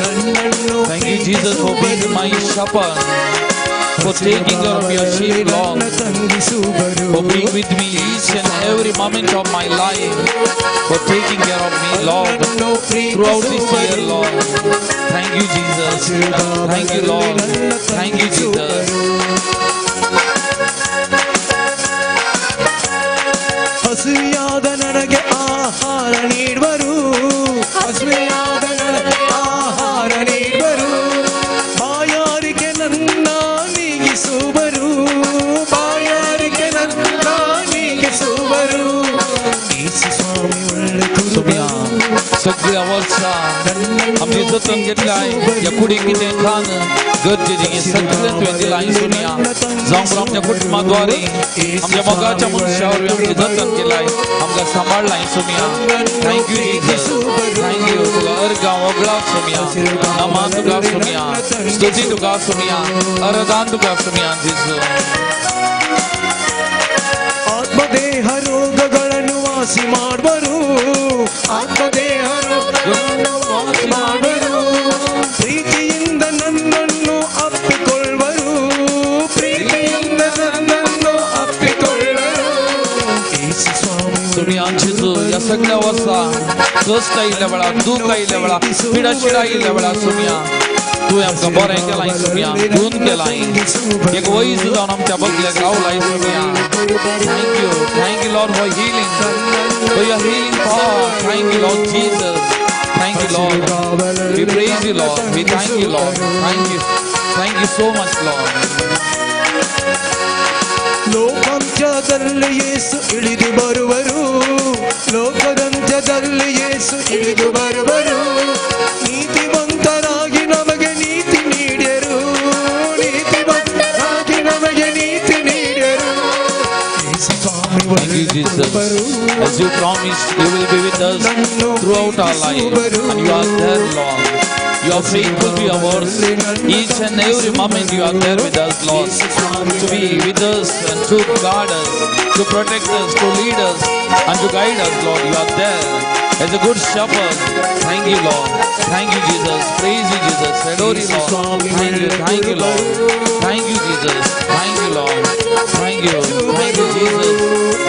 ನನ್ನನ್ನು. Thank you, Jesus, for being my shepherd, for taking care of your sheep, Lord, for being with me each and every moment of my life, for taking care of me, Lord, throughout this year, Lord. Thank you, Jesus. Thank you, Lord. Thank you, Jesus. ಹಸಿಯಾದ ನನಗೆ ಆಹಾರ ನೀಡುವರು, ಹಸಿಯಾದ ನನಗೆ ಆಹಾರ ನೀಡುವರು, ಬಾಯಾರಿಕೆ ನನ್ನ ನೀಗಿಸುವರು, ಬಾಯಾರಿಕೆ ನನ್ನ ನೀಗಿಸುವರು. ಯೇಸು ಸ್ವಾಮಿ ಒಳ್ಳೆ सुमिया सगळ्या वर्सा आमचे जतन घेतलाय ह्या कुडीक कितें खान गरजेचें हें सगळें तुवें दिलां. सुनिया जावं आमच्या कुटुंबा द्वारे आमच्या मोगाच्या मनशा वरवीं आमचें जतन केलाय, आमकां सांबाळ्ळां. सुमिया thank you Jesus, thank you. तुका अर्गां वगळा सुमिया, नमान तुका सुमिया, स्तुती तुका सुमिया, अरदान तुका सुमिया जेजू. ಆತ್ಮದೇಹ ರೋಗಗಳನ್ನು ವಾಸಿ ಮಾಡುವರು, ಆತ್ಮದೇಹ ರೋಗಗಳನ್ನು ವಾಸಿ ಮಾಡುವರು, ಪ್ರೀತಿಯಿಂದ ನನ್ನನ್ನು ಅಪ್ಪಿಕೊಳ್ಳುವರು, ಪ್ರೀತಿಯಿಂದ ನನ್ನನ್ನು ಅಪ್ಪಿಕೊಳ್ಳುವರು. ಯೇಸು ಸ್ವಾಮಿ सुमिया जेजू ह्या सगळ्या वर्सा कश्ट आयिल्ल्या वेळार, दूख आयिल्ल्या वेळार, पिडाशिडा आयिल्ल्या वेळार सुमिया तुवें आमकां बरें केलां सुमिया, गुण केलां, एक वैज जावन आमच्या बगल्याक रावलाय सुमिया. Thank you, thank you Lord for healing, for your healing power. Thank you Lord Jesus, thank you Lord. We praise you Lord, we thank you Lord, thank you, thank you so much Lord. ಲೋಕಾಂತ್ಯದಲ್ಲಿ ಯೇಸು ಇಳಿದು ಬರುವರು, ಲೋಕದಂತ್ಯದಲ್ಲಿ ಯೇಸು ಇಳಿದು ಬರುವರು, ನೀತಿವಂತರಾಗಿ ನಮಗೆ ನೀತಿ ನೀಡ್ಯರು, ನೀತಿವಂತರಾಗಿ ನಮಗೆ ನೀತಿ ನೀಡ್ಯರು. ಯೇಸು ಸ್ವಾಮಿ Thank you, Jesus. As you promised, you will be with us throughout our life, and you are there, Lord. You are faithful to your words. Each and every moment you are there with us, Lord, to be with us and to guard us, to protect us, to lead us, and to guide us, Lord. You are there as a good shepherd. Thank you, Lord. Thank you, Jesus. Praise you, Jesus. Adore you, Lord. Thank you, Lord. Thank you, Jesus. Thank you, Lord. Thank you. Thank you, Jesus.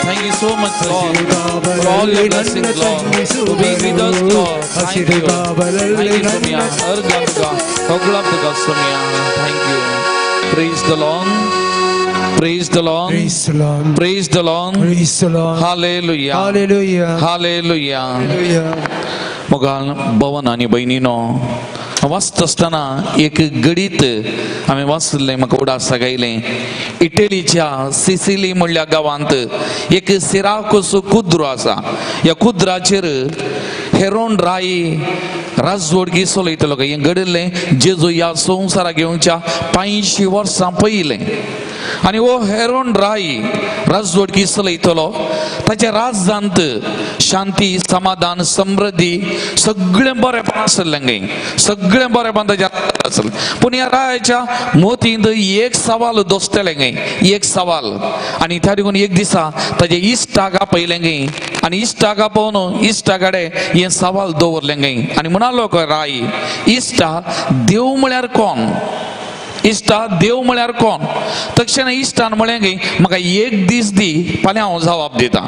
Thank you so much, Lord, for all your blessings, Lord, to be with us, Lord. Thank you. Thank you, Sumia. Argam tuka, Hoglam tuka, Sumia. Thank you. Praise the Lord. Praise the Lord. Praise the Lord. Praise the Lord. Praise the Lord. Hallelujah. Hallelujah. Hallelujah. Hallelujah. मोगाल भवन आनी भयणीनो, वाचता आसतना एक गणीत आमी वाचलें, म्हाका उडास गायलें. इटलीच्या सिसिली म्हणल्या गांवांत एक सिराकुस कुद्रो आसा. ह्या कुद्राचेर हेरोन राय राजवडगी चलयतलो. हें घडिल्लें जेजू ह्या संवसाराक येवच्या 85 वर्सां पयलें. आनी हो हेरोन राय राजवडकी चलयतलो. ताच्या राजांत शांती, समाधान, समृद्धी सगळें बरेंपण आसलें गे, सगळें बरेंपण ताच्या आसलें. पूण ह्या रायाच्या मोतींत एक सवाल दोसतलें गे, एक सवाल. आनी त्या देखून एक दिसा ताजे इश्टाक आपयलें गे आनी इश्टाक आपोवन इश्टा कडेन हें सवाल दवरलें गे आनी म्हणालो राय, इश्टा देव म्हळ्यार कोण? इश्टा देव म्हळ्यार कोण? तक्षण इश्टान म्हळें गे म्हाका एक दीस दी, फाल्यां हांव जवाब दिता.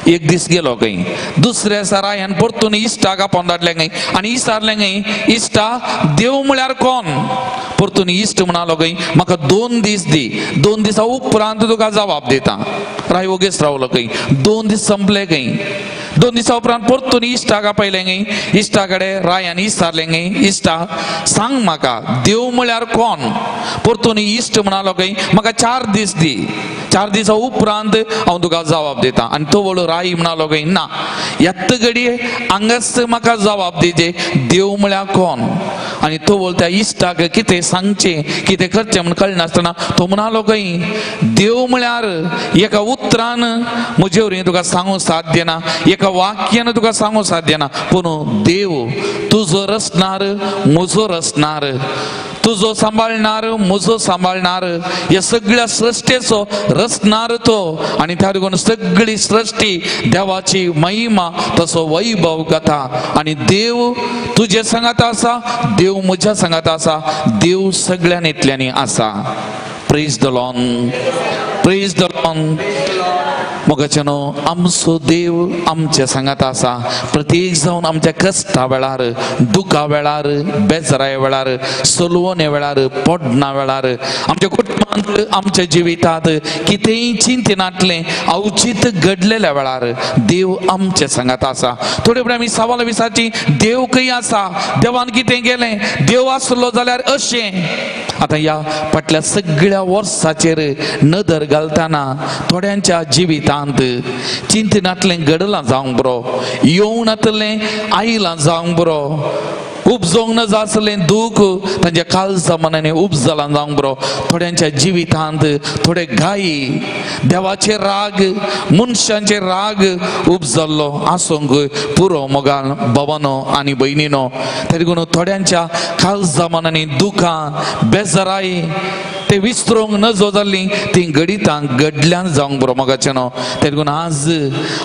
एक दीस गेलो खंय. दुसऱ्या दिसा रायान परतून इश्टाक आपोवन धाडलें खंय आनी विचारलें खंय, इश्टा देव म्हळ्यार कोण? परतून इश्ट म्हणालो खंय म्हाका 2 दीस दी, 2 दिसा उपरांत तुका जवाब दिता. राय वोगेच रावलो खंय. 2 दीस संपले खंय. 2 दिसा उपरांत परतून इश्टाक आपयलें खंय. इश्टा कडेन रायान विचारलें खंय, इश्टा सांग म्हाका देव म्हळ्यार कोण? परतून इश्ट म्हणालो खंय म्हाका 4 दीस दी, 4 दिसा उपरांत हांव तुका जवाब दिता. आनी तो वळू राय म्हणालो खंय ना, येत्त घडये हांगाच म्हाका जवाब दिजे देव म्हळ्यार कोण. आनी तो वळ त्या इश्टाक कितें सांगचें कितें करचें म्हूण कळनासतना तो म्हणालो खंय देव म्हळ्यार एका उतरान म्हजे वरवीं तुका सांगूंक साध्य ना, एका वाक्यान तुका सांगूंक साध्य ना, पूण देव तुजो रचणार म्हजो रचणार, तुजो सांबाळणार म्हजो सांबाळणार, ह्या सगळ्या सृश्टेचो रचणार तो. आनी त्या देखून सगळी सृश्टी देवाची महिमा तसो वैभव कथा. आनी देव तुजे सांगात आसा, देव म्हज्या सांगात आसा, देव सगळ्यां इतल्यांनी आसा. Praise the Lord, praise the Lord. मोगाच्यानो आमचो देव आमच्या सांगात आसा. प्रत्येक जावन आमच्या कश्टा वेळार, दुखा वेळार, बेजराय वेळार, सलवणे वेळार, पडना वेळार, आमच्या कुटुंबांत, आमच्या जिवितांत कितेंय चिंतनातलें अवचीत घडलेल्या वेळार देव आमच्या सांगात आसा. थोडे फुडें आमी सवाल विचारची, देव खंय आसा? देवान कितें केलें? देव आसलो जाल्यार अशें. आतां ह्या फाटल्या सगळ्या वर्साचेर नदर घालतना थोड्यांच्या जिवितांत चिंतनातलें घडलां जावंक बरो, येवंक नातलें आयलां जावंक बरो, उपजोवंक नजो आसलें दूख तांच्या काळजा मनांनी उपजलां जावंक बरो. थोड्यांच्या जिवितांत थोडे घाई, देवाचे राग, मनशांचे राग उपजल्लो आसूंक पुरो मोगान बाबानो आनी भयणीनो. तरी देखून थोड्यांच्या काळजा मनांनी दुखां, बेजाराय ते विसरूंक नजो जाल्ली ती घडितां घडल्यान जावंक बरो मोगाचें न्हू. ते देखून आज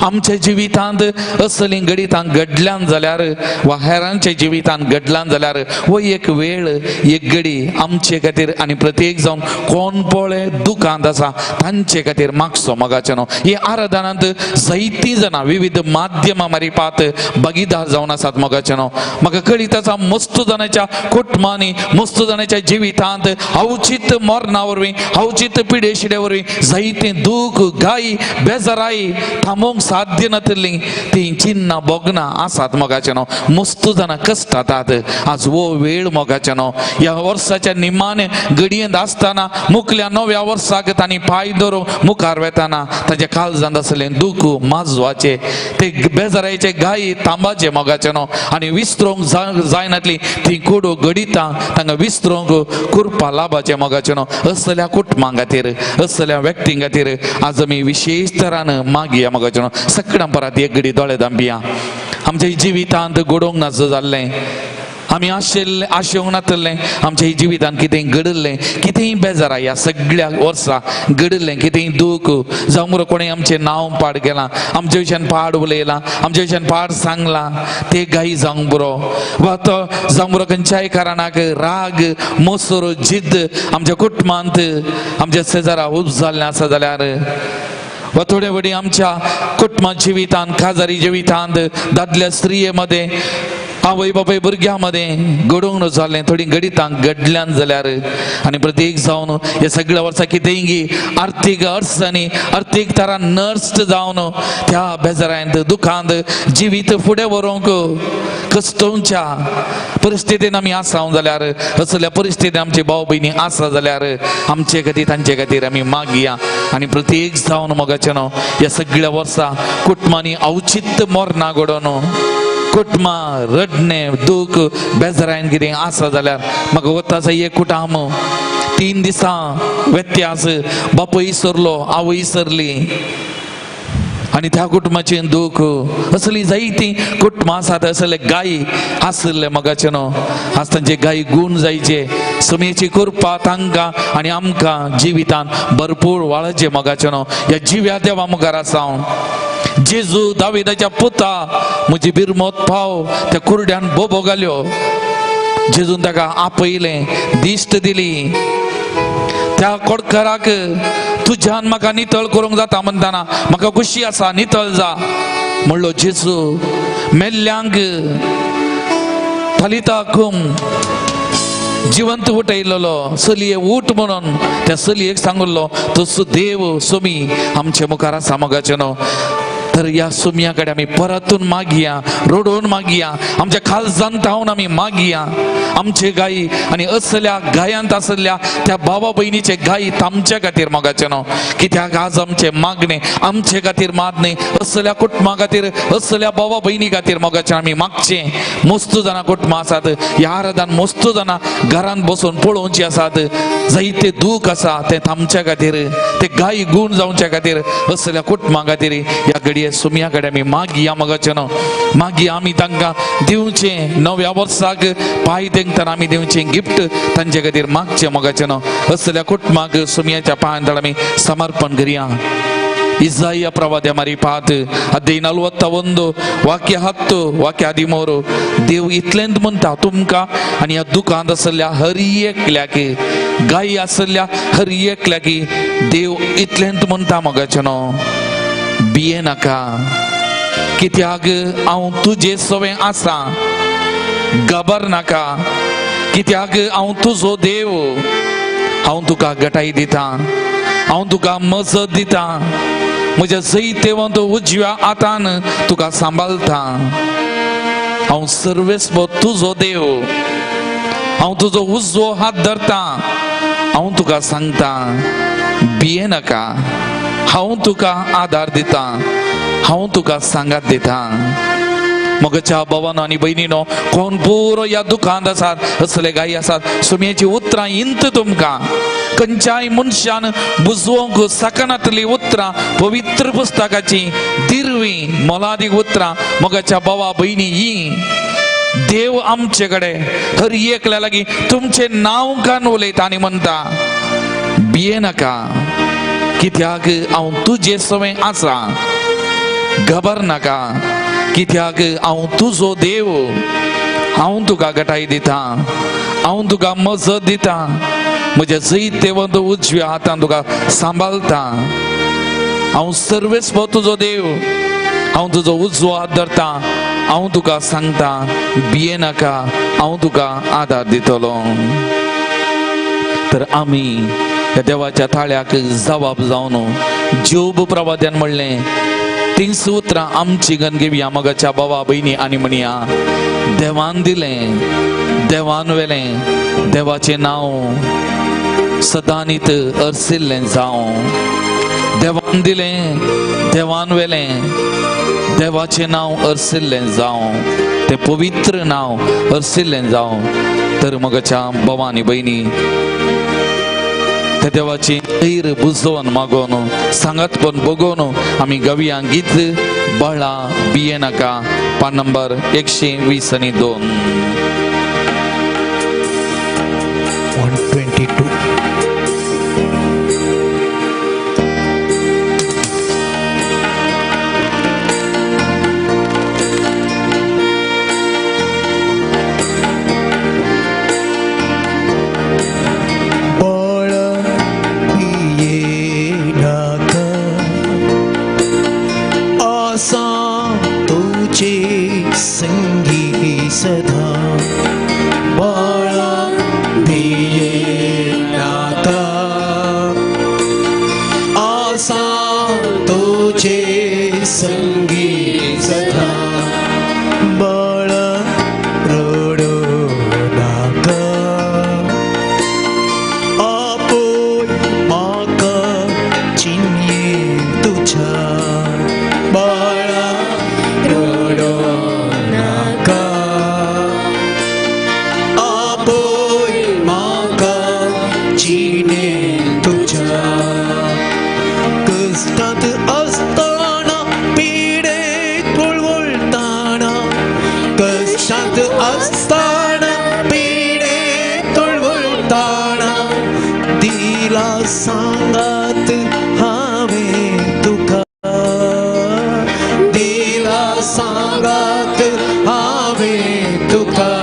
आमच्या जिवितांत असलीं घडितां घडल्यान जाल्यार वा हेरांच्या जिवितांत घडल्यान जाल्यार हो एक वेळ, एक घडी आमचे खातीर आनी प्रत्येक जावन कोण पळय दुकांत आसा तांचे खातीर मागचो मोगाचें न्हू. हे आराधनांत जायतीं जाणां विविध माध्यमां मारिपात भागीदार जावन आसात मोगाचें न्हू. म्हाका कळीत आसा मस्त जाणाच्या कुटुंबांनी, मस्त जाणाच्या जिवितांत अवचीत मरणा वरवीं, अवचीत पिडेशिडे वरवीं जायतें दूख, घाई, बेजाराय थांबोवंक साध्य नातली ती चिन्नां भोगनां आसात मोगाचें न्हू. मस्त जाणां कश्टातात आज हो वेळ मोगाचें न्हू. ह्या वर्साच्या निमाणे घडयेंत आसतना मुखल्या नव्या वर्साक तांणी पांय धरून मुखार वेताना ताच्या काळजांत आसलें दूख माजवाचें, ते बेजारायचे घाई थांबाचे मोगाचें न्हू. आनी विसरूंक जायनातली ती कुडो घडितां तांकां विसरूंक कुरपा लाभाचें मोगाचें न्हू. असल्या कुटुंबां खातीर, असल्या व्यक्तीं खातीर आज आमी विशेश तरान मागया मोगाचें न्हू. सगळ्यां परत एक घडी दोळे धांपिया. आमच्या जिवितांत घडोवंक नासो जाल्लें, आमी आशिल्लें आशेवंक नातलें, आमच्या जिवितांत कितें घडिल्लें, कितेंय बेजारा ह्या सगळ्या वर्सा घडिल्लें, कितेंय दूख जावं बरो, कोणें आमचें नांव पाड केलां, आमच्या विशयान पाड उलयलां, आमच्या विशयान पाड सांगलां, ते गाय जावंक बरो वा तो जावंक बरो खंयच्याय कारणाक राग, मोसर, जिद्द आमच्या कुटुंबांत, आमच्या शेजारा उपजाल्लें आसा जाल्यार वा थोडे वडी आमच्या कुटुंबा जिवितांत, खाजारी जिवितांत, दादल्या स्त्रिये मदें आवय बापाय भुरग्यां मदें घडोवंक न्हय जालें, थोडीं गणितां घडल्यान जाल्यार आनी प्रत्येक जावन हे सगळ्या वर्सा कितेंय आर्थीक अडचणी आर्थीक तरान नश्ट जावन त्या बेजारांत दुखांत जिवीत फुडें व्हरूंक कस्तोवच्या परिस्थितीन आमी आसा जाल्यार, असल्या परिस्थितीन आमचे भाव भयणी आसा जाल्यार आमचे खातीर तांचे खातीर आमी मागया. आनी प्रत्येक जावन मोगाचें न्हू ह्या सगळ्या वर्सा कुटुंबांनी अवचित मरणां घडोवन कुटुंबां रडणें दूख बेजारायन कितें आसा जाल्यार म्हाका वता एक कुटाम 3 दिसां व्यत्यास बापूय सरलो आवय सरली आनी त्या कुटुंबाचें दूख असली जायतीं कुटुंबां आसात. असले गाय आसले मोगाचें न्हू आज तांचे गाय गूण जायचे. समेची कृपा तांकां आनी आमकां जिवितान भरपूर वाळचे मोगाचें न्हू ह्या जिव्या देवा मुखार आसा हांव. जेजू दाविदाच्या पुता म्हजी बिरमोत पाव त्या कुरड्यान बोबो घाल्यो. जेजून ताका आपयलें, दिश्ट दिली. त्या कोडकराक तुज्यान म्हाका नितळ करूंक जाता म्हणटाना म्हाका खुशी आसा नितळ जा म्हणलो जेजू. मेल्ल्यांक थलिता कुम जिवंत उठयलेलो चलये उठ म्हणून त्या चलयेक सांगिल्लो तसो देव सोमी आमचे मुखार आसा मोगाचें न्हू. तर ह्या सुमया कडेन आमी परतून मागया, रडोवन मागया, आमच्या खालजान धांवन आमी मागया. आमचे गायी आनी असल्या गायांत आसल्या त्या भावा भयणीचे गायी आमच्या खातीर मोगाचें न्हू. कित्याक आज आमचें मागणें आमचे खातीर मागणें असल्या कुटुंबा खातीर असल्या भावा भयणी खातीर मोगाचें आमी मागचें. मस्त जाणां कुटुंबां आसात ह्या आराधान, मस्त जाणां घरांत बसून पळोवची आसात. जायते दूख आसा तें आमच्या खातीर, ते गायी गूण जावच्या खातीर असल्या कुटुंबा खातीर ह्या घडये सुमया कडेन आमी मागया मोगाचें न्हू. मागीर आमी तांकां दिवचें नव्या वर्साक पांय तेंकतना आमी दिवचें गिफ्ट तांचे खातीर मागचें मोगाचें न्हू. असल्या कुटुंबाक सुमयाच्या पांयां आमी समर्पण करया. इजाया प्रवाद्या मारिपात अध्याय 41 वाक्य 10 वाक्य 13 देव इतलेंच म्हणटा तुमकां आनी ह्या दुकांत आसल्या हर एकल्याक गायी आसल्या हर एकल्याक देव इतलेंच म्हणटा मोगाचें न्हू, भिये नाका कित्याक हांव तुजे सवें आसा. घाबर नाका कित्याक हांव तुजो देव. हांव तुका गटाय दिता, हांव तुका मजत दिता, म्हज्या जैतेवंत उजव्या हातान तुका सांबाळटा. हांव सर्वेस्व तुजो देव, हांव तुजो उजवो हात धरता. हांव तुका सांगता भिये नाका, हांव तुका आदार दिता, हांव तुका सांगात दिता. मगच्या भावानो आनी भयणीनो कोण पुरो ह्या दुखांत आसात असले गायी आसात सुमयेची उतरां इंत तुमकां खंयच्याय मनशान बुजवंक सकनातली उतरां पवित्र पुस्तकाची दिरवी मोलादीक उतरां मगच्या भावा भयणी ही देव आमचे कडेन हर एकल्या लागीं तुमचें नांव कान उलयता आनी म्हणटा भिये नाका कित्याक हांव तुजे सवें आसा. घाबर नाका कित्याक हांव तुजो देव. हांव तुका गटाय दिता, हांव तुका मजत दिता, म्हज्या जैतेवंत उजव्या हातान तुका सांबाळटा. हांव सर्वेस्व तुजो देव, हांव तुजो उजवो हात धरता. हांव तुका सांगता भिये नाका, हांव तुका आदार दितलो. तर आमी ह्या देवाच्या थाळ्याक जबाब जावन जोब प्रवाद्यान म्हणलें तींच उतरां आमची गन घेवया मगाच्या भावा भयणी आनी म्हणया देवान दिलें देवान वेलें देवाचें नांव सदांनीत अर्सिल्लें जावं. देवान दिलें देवान वेलें देवाचें नांव अर्सिल्लें जावं, तें पवित्र नांव अर्सिल्लें जावं. तर मगाच्या भावा आनी भयणी त्या देवाची धैर्य बुजोवन मागोवन सांगात पण बगोवन आमी गावया गीत बाळा भिये नाका पान नंबर 120 आनी 2. 122. तुझे संगी सदा बाळा रडो नाका आपोय म्हाका चिन्ये तुझ्या बाळा रडो नाका आपोय म्हाका चिन्ये तुझ्या कश्टांत असताना पिडेत वळवळटाना कश्टांत असताना पिडेत वळवळटाना दिला सांगात हांवें तुका दिला सांगात हांवें तुका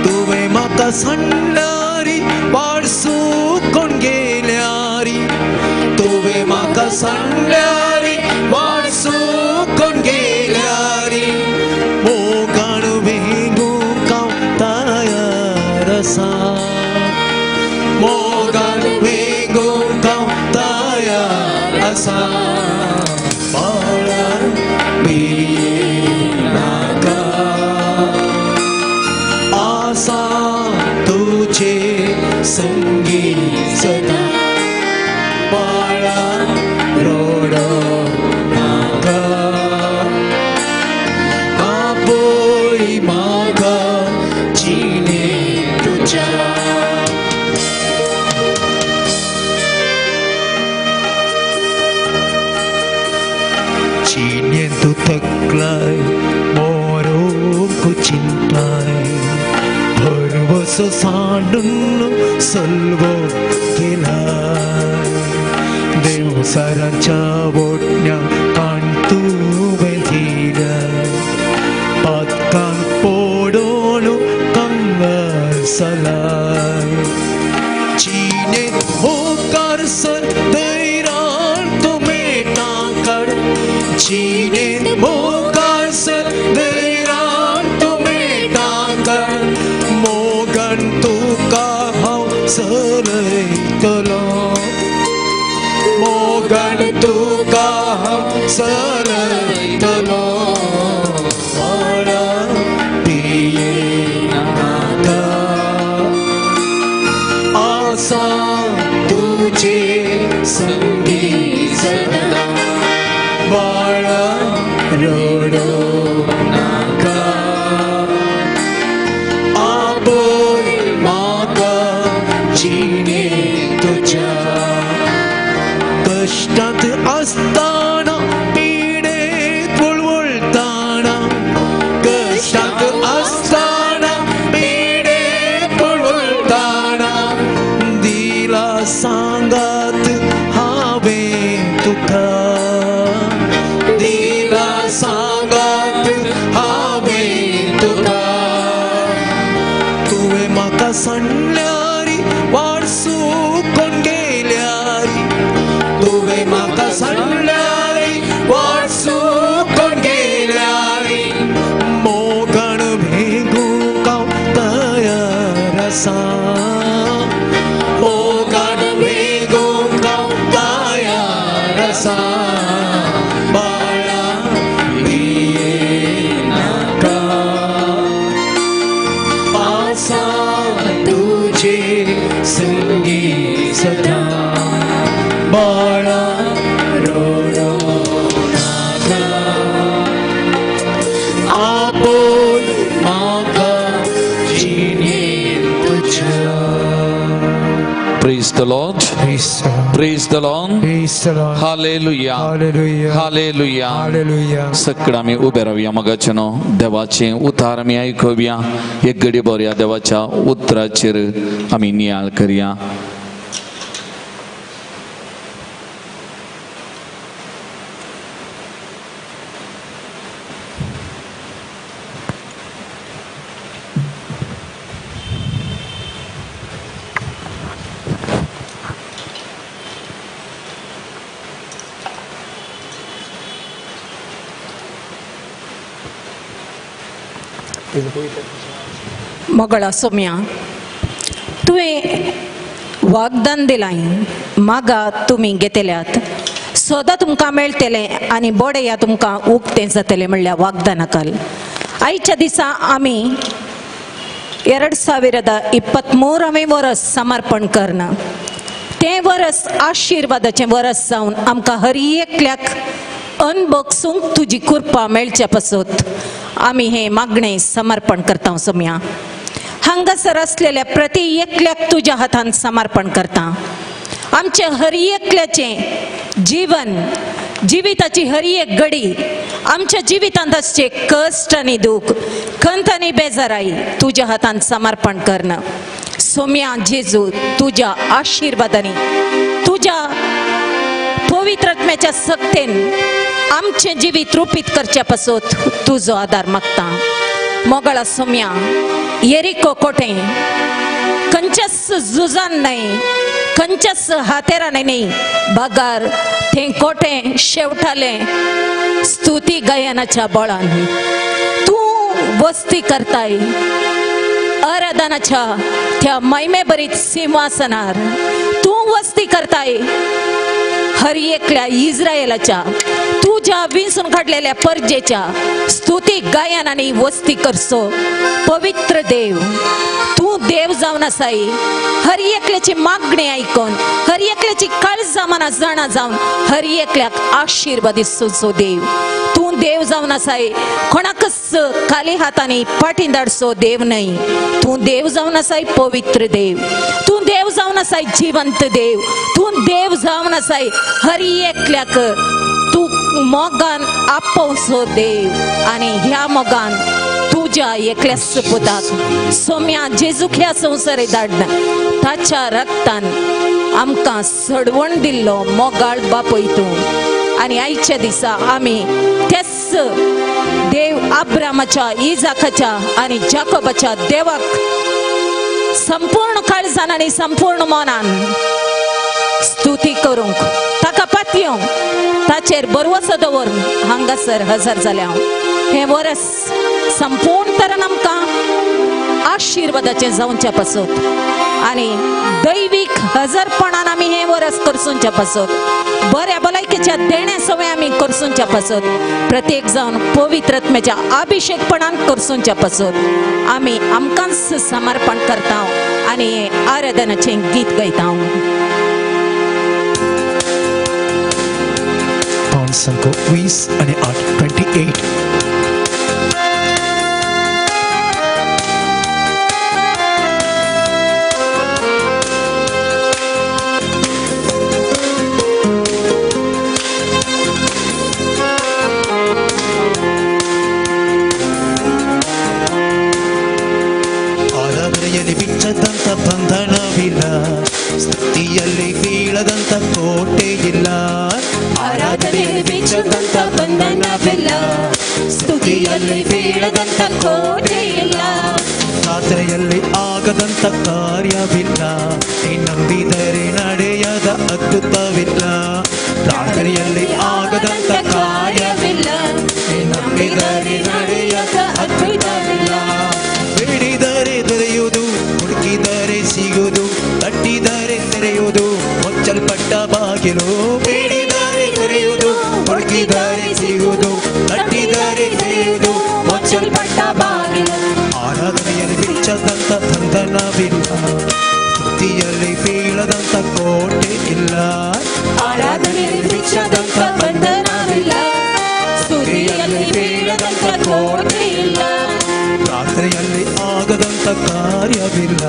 तुवें म्हाका सांडल्यारी वाट सुकोन गेल्यारी तुवें म्हाका सांडल्यारी वाट सुकोन गेल्यारी मोगान वेंगूंक हांव तयार आसा मोगान वेंगूंक हांव तयार आसा बाळा भियेनाका आसा तुझे संगी सदा बाळा रडो नाका आपोय म्हाका जिणे तुझ्या. जिणेंत थकलाय मोरोंक चिंताय भरवसो सांडून सल्वो केलाय देवसाराच्या वोटण्या काण तुवें दिलाय पातकांक पडोवन कंगाल जालाय जिणेंत मुखार सर धैर्यान तूं मेटां काड जिणेंत मुखार सर धैर्यान तूं मेटां काड मोगान तुका हांव चलयतलो मोगान तुका हांव चलयतलो बाळा भियेनाका आसा तुझे संगी सदा बाळा रडो नाका आपोय म्हाका जिणे तुझ्या कश्टांत असताना पिडेत वळवळटाना कश्टांत असताना पिडेत वळवळटाना दिला सांगात हांवें तुका दिला सांगात हांवें तुका तुवें म्हाका सांडल्यारी वाट सुकोन गेल्यारी तुवें म्हाका सांडल्यारी वाट सुकोन गेल्यारी मोगान वेंगूंक हांव तयार आसा मोगान वेंगूंक हांव तयार आसा बाळा भियेनाका आसा तुझे संगी सदा बाळा रडो नाका आपोय म्हाका जिणेंत तुझ्या. Praise the Lord. Praise the Lord. Praise the Lord. Praise the Lord. Hallelujah. Hallelujah. Hallelujah. Hallelujah. सगळं आमी उबे रावया मगाचेनो देवाचें उतार आमी आयकुया. एक घडी बरया देवाच्या उतराचेर आमी नियाळ करया. मगळा सोम्या, तुवें वागदान दिलाय, मागा तुमी घेतल्यात. सदां तुमकां मेळटलें आनी बोडया तुमकां उक्तें जातलें म्हणल्यार वागदानाकाल. आयच्या दिसा आमी 2023 वर्स समर्पण करना. तें वर्स आशिर्वादाचें वर्स जावन आमकां हर एकल्याक अनबगसूंक तुजी कृपा मेळचे पासत आमी हें मागणें समर्पण करता. सोम्या हांगासर आसलेल्या प्रति एकल्याक तुज्या हातान समर्पण करता. आमचें हर एकल्याचें जीवन जिविताची हर एक घडी आमच्या जिवितांत आसचे कश्ट आनी दूख खंत आनी बेजाराई तुज्या हातान समर्पण करना. सोम्या जेजू तुज्या आशिर्वादांनी तुज्या पवित्र आत्म्याच्या सक्तेन आमचें जिवीत रुपीत करच्या पासत तुजो आदार मागता. मोगाळा सोम्या येरिको कोटें खंयच्याच झुजान न्हय खंयच्याच हातेरान न्हय बगार तें कोटें शेवटालें स्तुती गायनाच्या बळान. तूं वस्ती करताय आराधनाच्या त्या महिमेभरीत सिंहासनार. तूं वस्ती करताय हर एकल्या इस्रायलाच्या तुज्या विंचून काडलेल्या परजेच्या स्तुती गायन आनी वस्ती करचो पवित्र देव. तूं देव जावन आसाय. हर एकल्याची मागणी आयकून हर एकल्याची काळजां मनां जाणा जावन हर एकल्याक आशिर्वाद दिसचो देव. तूं देव जावन आसाय. कोणाकच खाली हातांनी फाटीं धाडचो देव न्हय. तूं देव जावन आसाय पवित्र देव. तूं देव जावन आसाय जिवंत देव. तूं देव जावन आसाय हर एकल्याक तूं मोगान आपोवचो देव. आनी ह्या मोगान तुज्या एकल्याच पुताक सोम्या जेजूक ह्या संवसारे धाडना ताच्या रक्तान आमकां सडवण दिल्लो मोगाळ बापूय तूं. आनी आयच्या दिसा आमी तेच देव अब्रामाच्या इजाकाच्या आनी जाकोबाच्या देवाक संपूर्ण काळजान आनी संपूर्ण मनान स्तुती करूंक ताका पातयेवंक ताचेर बरवसो दवरून हांगासर हजर जाल्या. हें वर्स संपूर्ण तरेन आमकां आशिर्वादाचें जावच्या पासत आनी दैवीक हजरपणान आमी हें वर्स करसूंच्या पासत बऱ्या भलायकेच्या देण्या सवय आमी करसूंच्या पासत प्रत्येक जावन पवित्र आत्म्याच्या अभिषेकपणान करसूंच्या पासत आमी आमकांच समर्पण करता आनी हें आराधनाचें गीत गायता. पांच 20 आणि 8 28. ಆರಾಧನೆಯಲ್ಲಿ ಬಿಚ್ಚದಂತ ಬಂಧನವಿಲ್ಲ, ಸ್ತುತಿಯಲ್ಲಿ ಬೀಳದಂತ ಕೋಟೆ ಇಲ್ಲ. ಆರಾಧನೆಯಲ್ಲಿ ಬಿಚ್ಚದಂತ ಬಂಧನವಿಲ್ಲ, ಸ್ತುತಿಯಲ್ಲಿ ಬೀಳದಂತ ಕೋಟೆ ಇಲ್ಲ. ಪ್ರಾರ್ಥನೆಯಲ್ಲಿ ಆಗದಂತ ಕಾರ್ಯವಿಲ್ಲ, ನೀ ನಂಬಿದರೆ ನಡೆಯದ ಅದ್ಭುತವಿಲ್ಲ. ಪ್ರಾರ್ಥನೆಯಲ್ಲಿ ಆಗದಂತ ಕಾರ್ಯವಿಲ್ಲ, ನೀ ನಂಬಿದರೆ ನಡೆಯದ ಅದ್ಭುತವಿಲ್ಲ. ಬೇಡಿದರೆ ದೊರೆಯುವುದು, ಹುಡುಕಿದರೆ ಸಿಗುವುದು, ತಟ್ಟಿದರೆ ತೆರೆಯುವುದು, ಮುಚ್ಚಲ್ಪಟ್ಟ ಬಾಗಿಲು. ಬೇಡಿದರೆ ದೊರೆಯುವುದು, ಹುಡುಕಿದರೆ ಸಿಗುವುದು, ತಟ್ಟಿದರೆ ತೆರೆಯುವುದು, ಮುಚ್ಚಲ್ಪಟ್ಟ ಬಾಗಿಲು. ಆರಾಧನೆಯಲ್ಲಿ ಬಿಚ್ಚದಂತ ಬಂಧನವಿಲ್ಲ, ಸ್ತುತಿಯಲ್ಲಿ ಬೀಳದಂತ ಕೋಟೆ ಇಲ್ಲ. ಆರಾಧನೆಯಲ್ಲಿ ಬಿಚ್ಚದಂತ ಬಂಧನವಿಲ್ಲ, ಸ್ತುತಿಯಲ್ಲಿ ಬೀಳದಂತ ಕೋಟೆ ಇಲ್ಲ. ಪ್ರಾರ್ಥನೆಯಲ್ಲಿ ಆಗದಂತ ಕಾರ್ಯವಿಲ್ಲ,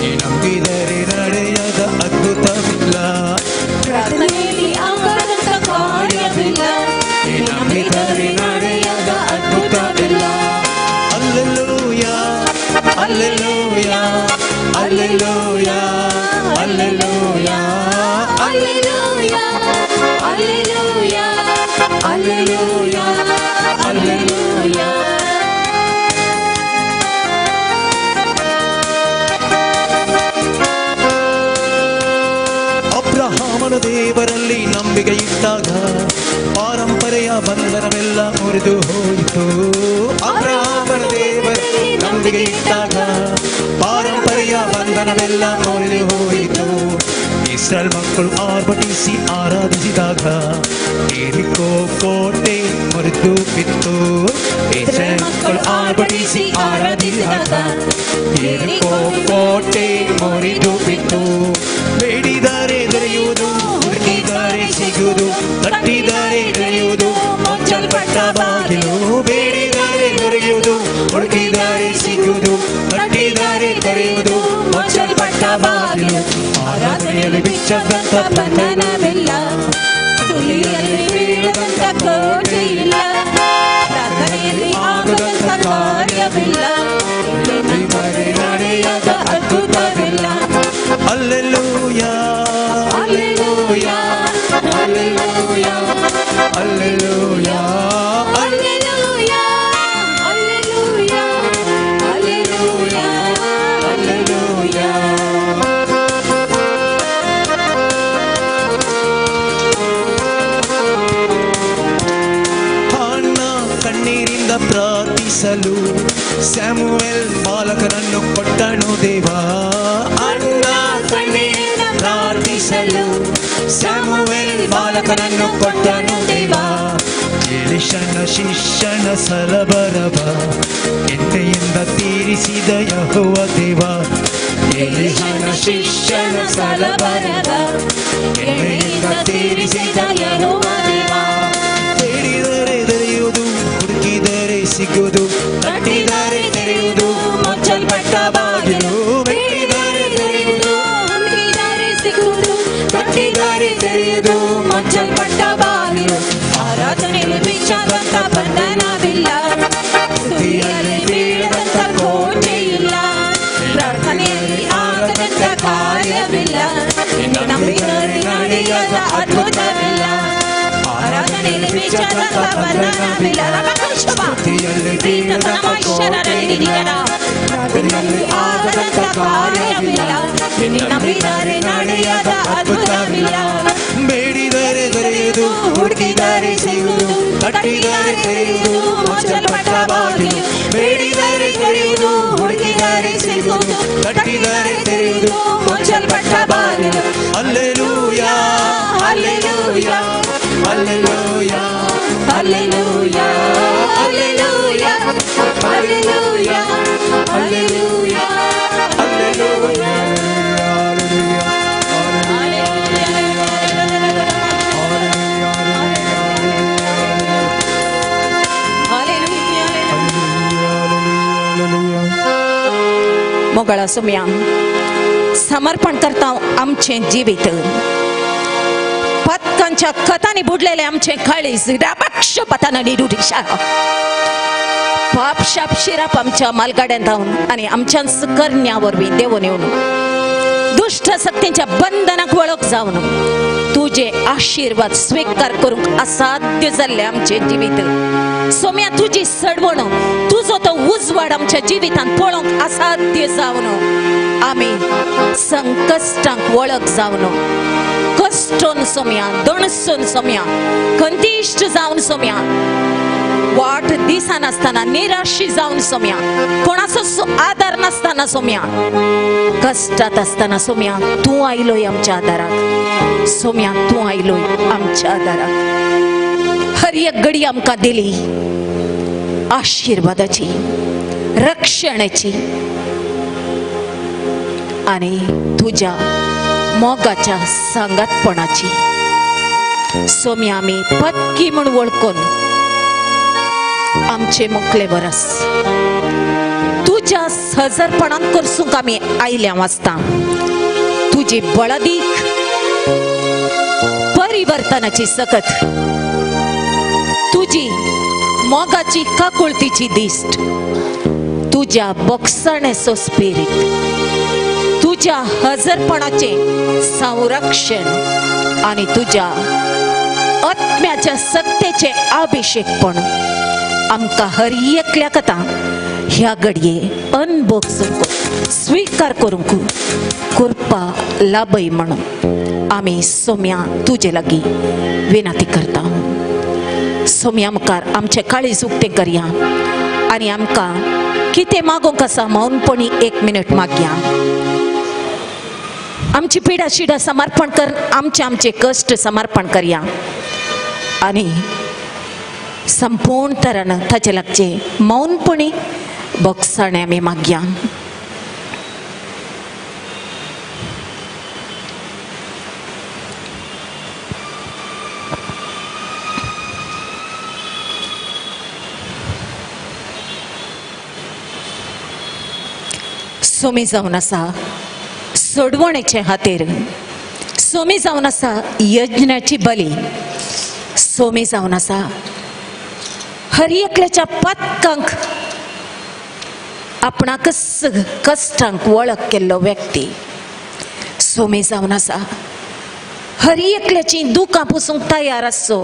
ನೀ ನಂಬಿದರೆ ನಡೆಯದ ಅದ್ಭುತವಿಲ್ಲ. ಪ್ರಾರ್ಥನೆಯಲ್ಲಿ ಆಗದಂತ ಕಾರ್ಯವಿಲ್ಲ, ನೀ ನಂಬಿದರೆ ನಡೆಯದ ಅದ್ಭುತವಿಲ್ಲ. Alleluia, alleluia, alleluia, alleluia, alleluia, alleluia, alleluia, alleluia. ಅಬ್ರಹಾಮನ ದೇವರಲ್ಲಿ ನಂಬಿಕೆ ಇಟ್ಟಾಗ ಪಾರಂಪರೆಯ ಬಂಧನವೆಲ್ಲ ಮುರಿದು ಹೋಯಿತು. ಅಬ್ರಹಾಮನ ದೇವರಲ್ಲಿ ನಂಬಿಕೆ ಇಟ್ಟಾಗ ಪಾರಂಪರೆಯ ಬಂಧನವೆಲ್ಲ ಮುರಿದು ಹೋಯಿತು. ಇಸ್ರಾಯೇಲ್ ಮಕ್ಕಳು ಆರ್ಭಟಿಸಿ ಆರಾಧಿಸಿದಾಗ ಯೆರಿಕೋ ಕೋಟೆ ಮುರಿದು ಬಿತ್ತು. ಇಸ್ರಾಯೇಲ್ ಮಕ್ಕಳು ಆರ್ಭಟಿಸಿ ಆರಾಧಿಸಿದಾಗ ಯೆರಿಕೋ ಕೋಟೆ ಮುರಿದು ಬಿತ್ತು. ಬೇಡಿದರೆ ದೊರೆಯುವುದು, ಹುಡುಕಿದರೆ ಸಿಗುವುದು, ತಟ್ಟಿದರೆ ತೆರೆಯುವುದು ಮುಚ್ಚಲ್ಪಟ್ಟ ಬಾಗಿಲು. ಬೇಡಿದರೆ ದೊರೆಯುವುದು, ಹುಡುಕಿದರೆ ಸಿಗುವುದು, ತಟ್ಟಿದರೆ ತೆರೆಯುವುದು ಮುಚ್ಚಲ್ಪಟ್ಟ ಬಾಗಿಲು. ಆರಾಧನೆಯಲ್ಲಿ ಬಿಚ್ಚದಂತ ಬಂಧನವಿಲ್ಲ, ತುಳಿಯಲ್ಲಿ ಬೀಳದಂತ ಕೋಟೆ ಇಲ್ಲ, ಪ್ರಾರ್ಥನೆಯಲ್ಲಿ ಆಗದಂತ ಕಾರ್ಯವಿಲ್ಲ, ನಡೆಯದ ಅದ್ಭುತವಿಲ್ಲ. Alleluia, alleluia, alleluia, alleluia, alleluia, alleluia, alleluia, alleluia. ಹನ್ನ ಕಣ್ಣೀರಿಂದ ಪ್ರಾರ್ಥಿಸಲು ಸ್ಯಾಮುವೆಲ್ ಬಾಲಕನನ್ನು ಕೊಟ್ಟನು ದೇವ. ಅನ್ನ ಕಣ್ಣೀರಿಂದ ಪ್ರಾರ್ಥಿಸಲು ಸ್ಯಾಮುವೆಲ್ ಬಾಲಕನನ್ನು ಕೊಟ್ಟನು ದೇವ. ಎಲಿಷನ ಶಿಷ್ಯನ ಸಲಬರವ ಎಣ್ಣೆಯಿಂದ ತೀರಿಸಿದ ಯೆಹೋವ ದೇವ. ಎಲಿಷನ ಶಿಷ್ಯನ ಸಲಬರವ ಎಣ್ಣೆಯಿಂದ ತೀರಿಸಿದ ಯೆಹೋವ ದೇವ. ಬೇಡಿದರೆ ದೊರೆಯುವುದು, ಹುಡುಕಿದರೆ ಸಿಗುವುದು, ತಟ್ಟಿದರೆ ತೆರೆಯುವುದು ಮುಚ್ಚಲ್ಪಟ್ಟ ಬಾಗಿಲು. ಬೇಡಿದರೆ ದೊರೆಯುವುದು, ಹುಡುಕಿದರೆ ಸಿಗುವುದು, ತಟ್ಟಿದರೆ ತೆರೆಯುವುದು ಮುಚ್ಚಲ್ಪಟ್ಟ ಬಾಗಿಲು. ಆರಾಧನೆಯಲ್ಲಿ ಬಿಚ್ಚದಂತ ಬಂಧನವಿಲ್ಲ, ತುದಿಯಲ್ಲಿ ಬೀಳದಂತ ಕೋಟೆ ಇಲ್ಲ, ಪ್ರಾರ್ಥನೆಯಲ್ಲಿ ಆಗದಂತ ಕಾರ್ಯವಿಲ್ಲ, ನಂಬಿದರೆ ನಡೆಯದ ಅದ್ಭುತವಿಲ್ಲ. ಆರಾಧನೆಯಲ್ಲಿ ಬಿಚ್ಚದಂತ ಬಂಧನವಿಲ್ಲ, ಪ್ರಾರ್ಥನೆಯಲ್ಲಿ ಆಗದಂತ ಕಾರ್ಯವಿಲ್ಲ, ನಂಬಿದರೆ ನಡೆಯದ ಅದ್ಭುತವಿಲ್ಲ. ಬೇಡಿದರೆ ದೊರೆಯುವುದು, ಹುಡುಕಿದರೆ ಸಿಗುವುದು, ತಟ್ಟಿದರೆ ತೆರೆಯುವುದು ಮುಚ್ಚಲ್ಪಟ್ಟ ಬಾಗಿಲು. ಬೇಡಿದರೆ ದೊರೆಯುವುದು, ಹುಡುಕಿದರೆ ಸಿಗುವುದು, ತಟ್ಟಿದರೆ ತೆರೆಯುವುದು ಮುಚ್ಚಲ್ಪಟ್ಟ ಬಾಗಿಲು. Alleluia, alleluia, alleluia, alleluia, alleluia, alleluia, alleluia, alleluia. मोगळा Somaiya समर्पण करता आमचें जिवीत, पतकांच्या कथांनी बुडलेले आमचें काळीज, राबक्ष पताना निरुदिशा पाप शाप शिराप आमच्या मालगाड्यांत धावन आनी आमच्याच करण्या वरवीं देवून येवन दुश्ट शक्तींच्या बंधनाक वळख जावन तुजे आशिर्वाद स्वीकार करूंक असाध्य जाल्लें आमचें जिवीत. सोम्या तुजी सडवण, तुजो तो उजवाड आमच्या जिवितांत पळोवंक असाध्य जावन आमी संकश्टांक वळख जावन कश्टोन सोम्या, दणसून सोम्या, खंतिश्ट जावन सोम्या, वाट दिसनासतना निराशी जावन सोम्या, कोणाचो आदार नासतना सोम्या, कश्टात आसतना सोम्या तूं आयलोय आमच्या आदाराक. सोम्या तूं आयलोय आमच्या आदाराक. हर एक घडी आमकां दिली आशिर्वादाची, रक्षणाची आनी तुज्या मोगाच्या सांगातपणाची. सोम्या आमी पक्की म्हूण वळखून आमचे मुखले वरस तुज्या हजरपणान करसूंक आमी आयल्या वाचता. तुजी बळदीक परिवर्तनाची सकत, तुजी मोगाची काकुळतीची दिश्ट, तुज्या बोगसणेचो स्पिरीट, तुज्या हजरपणाचें संरक्षण आनी तुज्या आत्म्याच्या सत्तेचें अभिषेकपण आमकां हर एकल्याक आतां ह्या घडये अनभोगसूंक स्विकार करूंक कृपा लाभय म्हणून आमी सोम्या तुजे लागीं विनंती करता. सोम्या मुखार आमचें काळीज उक्तें करया आनी आमकां कितें मागूंक आसा मौनपणी एक मिनट मागया. आमची पिडा शिडा समर्पण कर, आमचे आमचे कश्ट समर्पण करया आनी संपूर्ण तरान ताचे लागचे मौनपणी बक्षाणे आमी मागया. सोमी जावन आसा सोडवणेचे खातीर, सोमी जावन आसा यज्ञाची बली, सोमी जावन आसा हर एकल्याच्या पातकांक आपणाकच कश्टांक वळख केल्लो व्यक्ती, सोमी जावन आसा हर एकल्याची दुकां पुसूंक तयार आसचो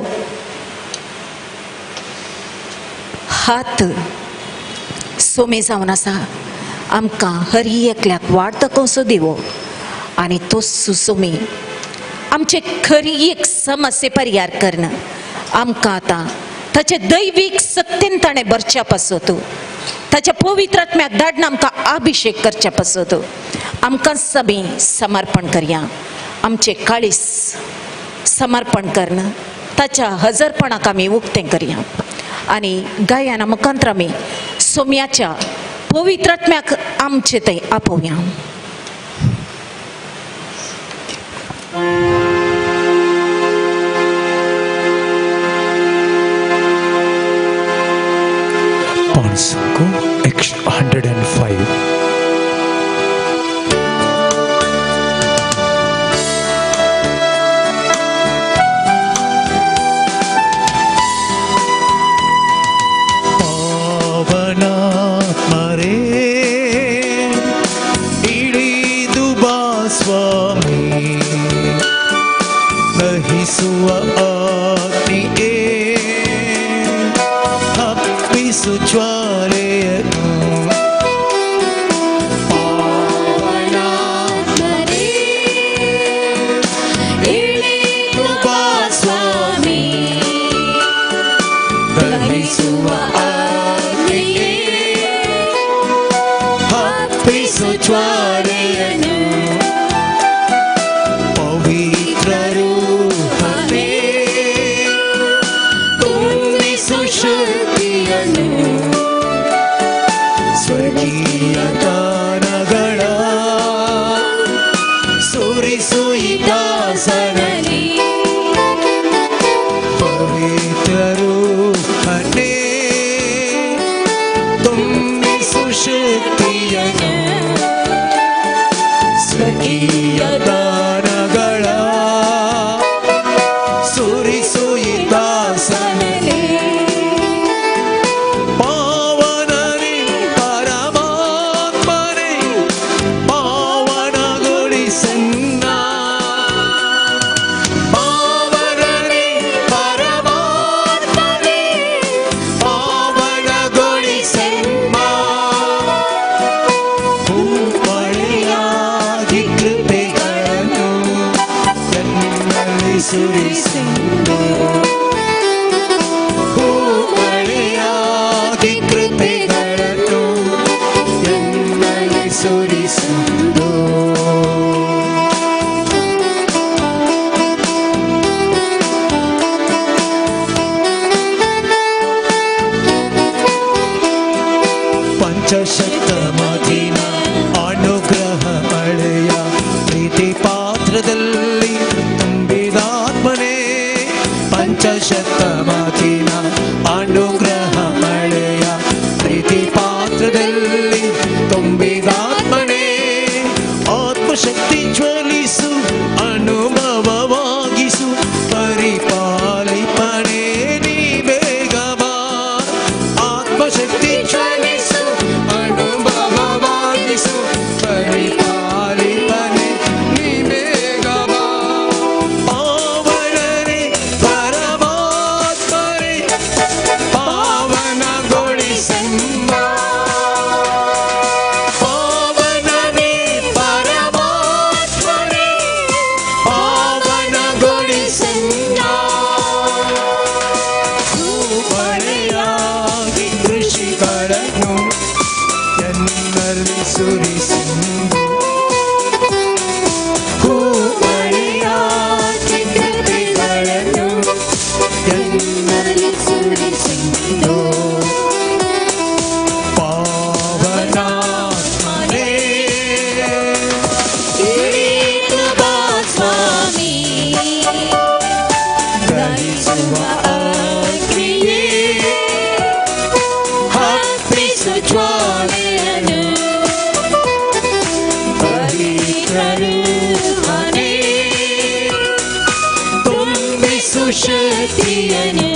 हात सोमी जावन आसा आमकां हर एकल्याक वाट दाखोवचो दिवो आनी तो सुसोमी आमचे खरी एक समस्ये परिहार करणं आमकां आतां ताचे दैवीक सत्तेन ताणें भरच्या पासत, ताच्या पवित्र आत्म्याक धाडून आमकां अभिशेक करच्या पासत आमकां सगळीं समर्पण करया. आमचे काळीस समर्पण करणं ताच्या हजरपणाक आमी उक्तें करया आनी गायना मुखांतर आमी सोम्याच्या पवित्र आत्म्याक आमचे थंय आपोवया. पाँच 105. ದಹಿಸುವ ಅಗ್ನಿಯೇ ಹಬ್ಬಿಸು ಜ್ವಾಲೆಯನ್ನು. ಪಾವನಾತ್ಮರೇ ಇಳಿದು ಬಾ ಸ್ವಾಮಿ, ದಹಿಸುವ ಅಗ್ನಿಯೇ ಹಬ್ಬಿಸು ಜ್ವಾಲೆಯನ್ನು. ಸ್ವರ್ಗೀಯ ದಾನಗಳ ಸುರಿಸು ಈ ದಾಸನಲ್ಲಿ. ಪವಿತ್ರ ರೂಹನೇ ತುಂಬಿಸು ಶಕ್ತಿಯನ್ನು. ಸ್ವರ್ಗೀಯ ದಾನಗಳ ಸುರಿಸು ಈ ದಾಸನಲ್ಲಿ. ಸುರಿಸಿಂದು ಹೂಮಳೆಯಾಗಿ ಕೃಪೆಗಳನ್ನು ಎನ್ನಲ್ಲಿ ಸುರಿಸಿಂದು. ಪಂಚಶಕ್ತ ಮದಿನ ಅನುಗ್ರಹ ಮಳೆಯ ಪ್ರೀತಿ ಪಾತ್ರದಲ್ಲಿ ತುಂಬಿದಾತ್ಮನೇ. ಪಂಚಶಕ್ತ ಮದಿನ ಅನುಗ್ರಹ ಮಳೆಯ ಪ್ರೀತಿ ಪಾತ್ರದಲ್ಲಿ ತುಂಬಿದಾತ್ಮನೇ. ಆತ್ಮಶಕ್ತಿ ಜ್ವಲಿಸು ಅನುಭವವಾಗಿಸು ಪರಿಪಾಲಿಪನೇ ನೀ ಬೇಗ ಬಾ. ಆತ್ಮಶಕ್ತಿ ಜ್ವಲಿಸು ಅನುಭವವಾಗಿಸು ಸುರಿಸುವ ಅಗ್ನಿಯೇ, ಹಬ್ಬಿಸು ಜ್ವಾಲೆಯನ್ನು, ಪವಿತ್ರ ರೂಹನೇ, ತುಂಬಿಸು ಶಕ್ತಿಯನ್ನು,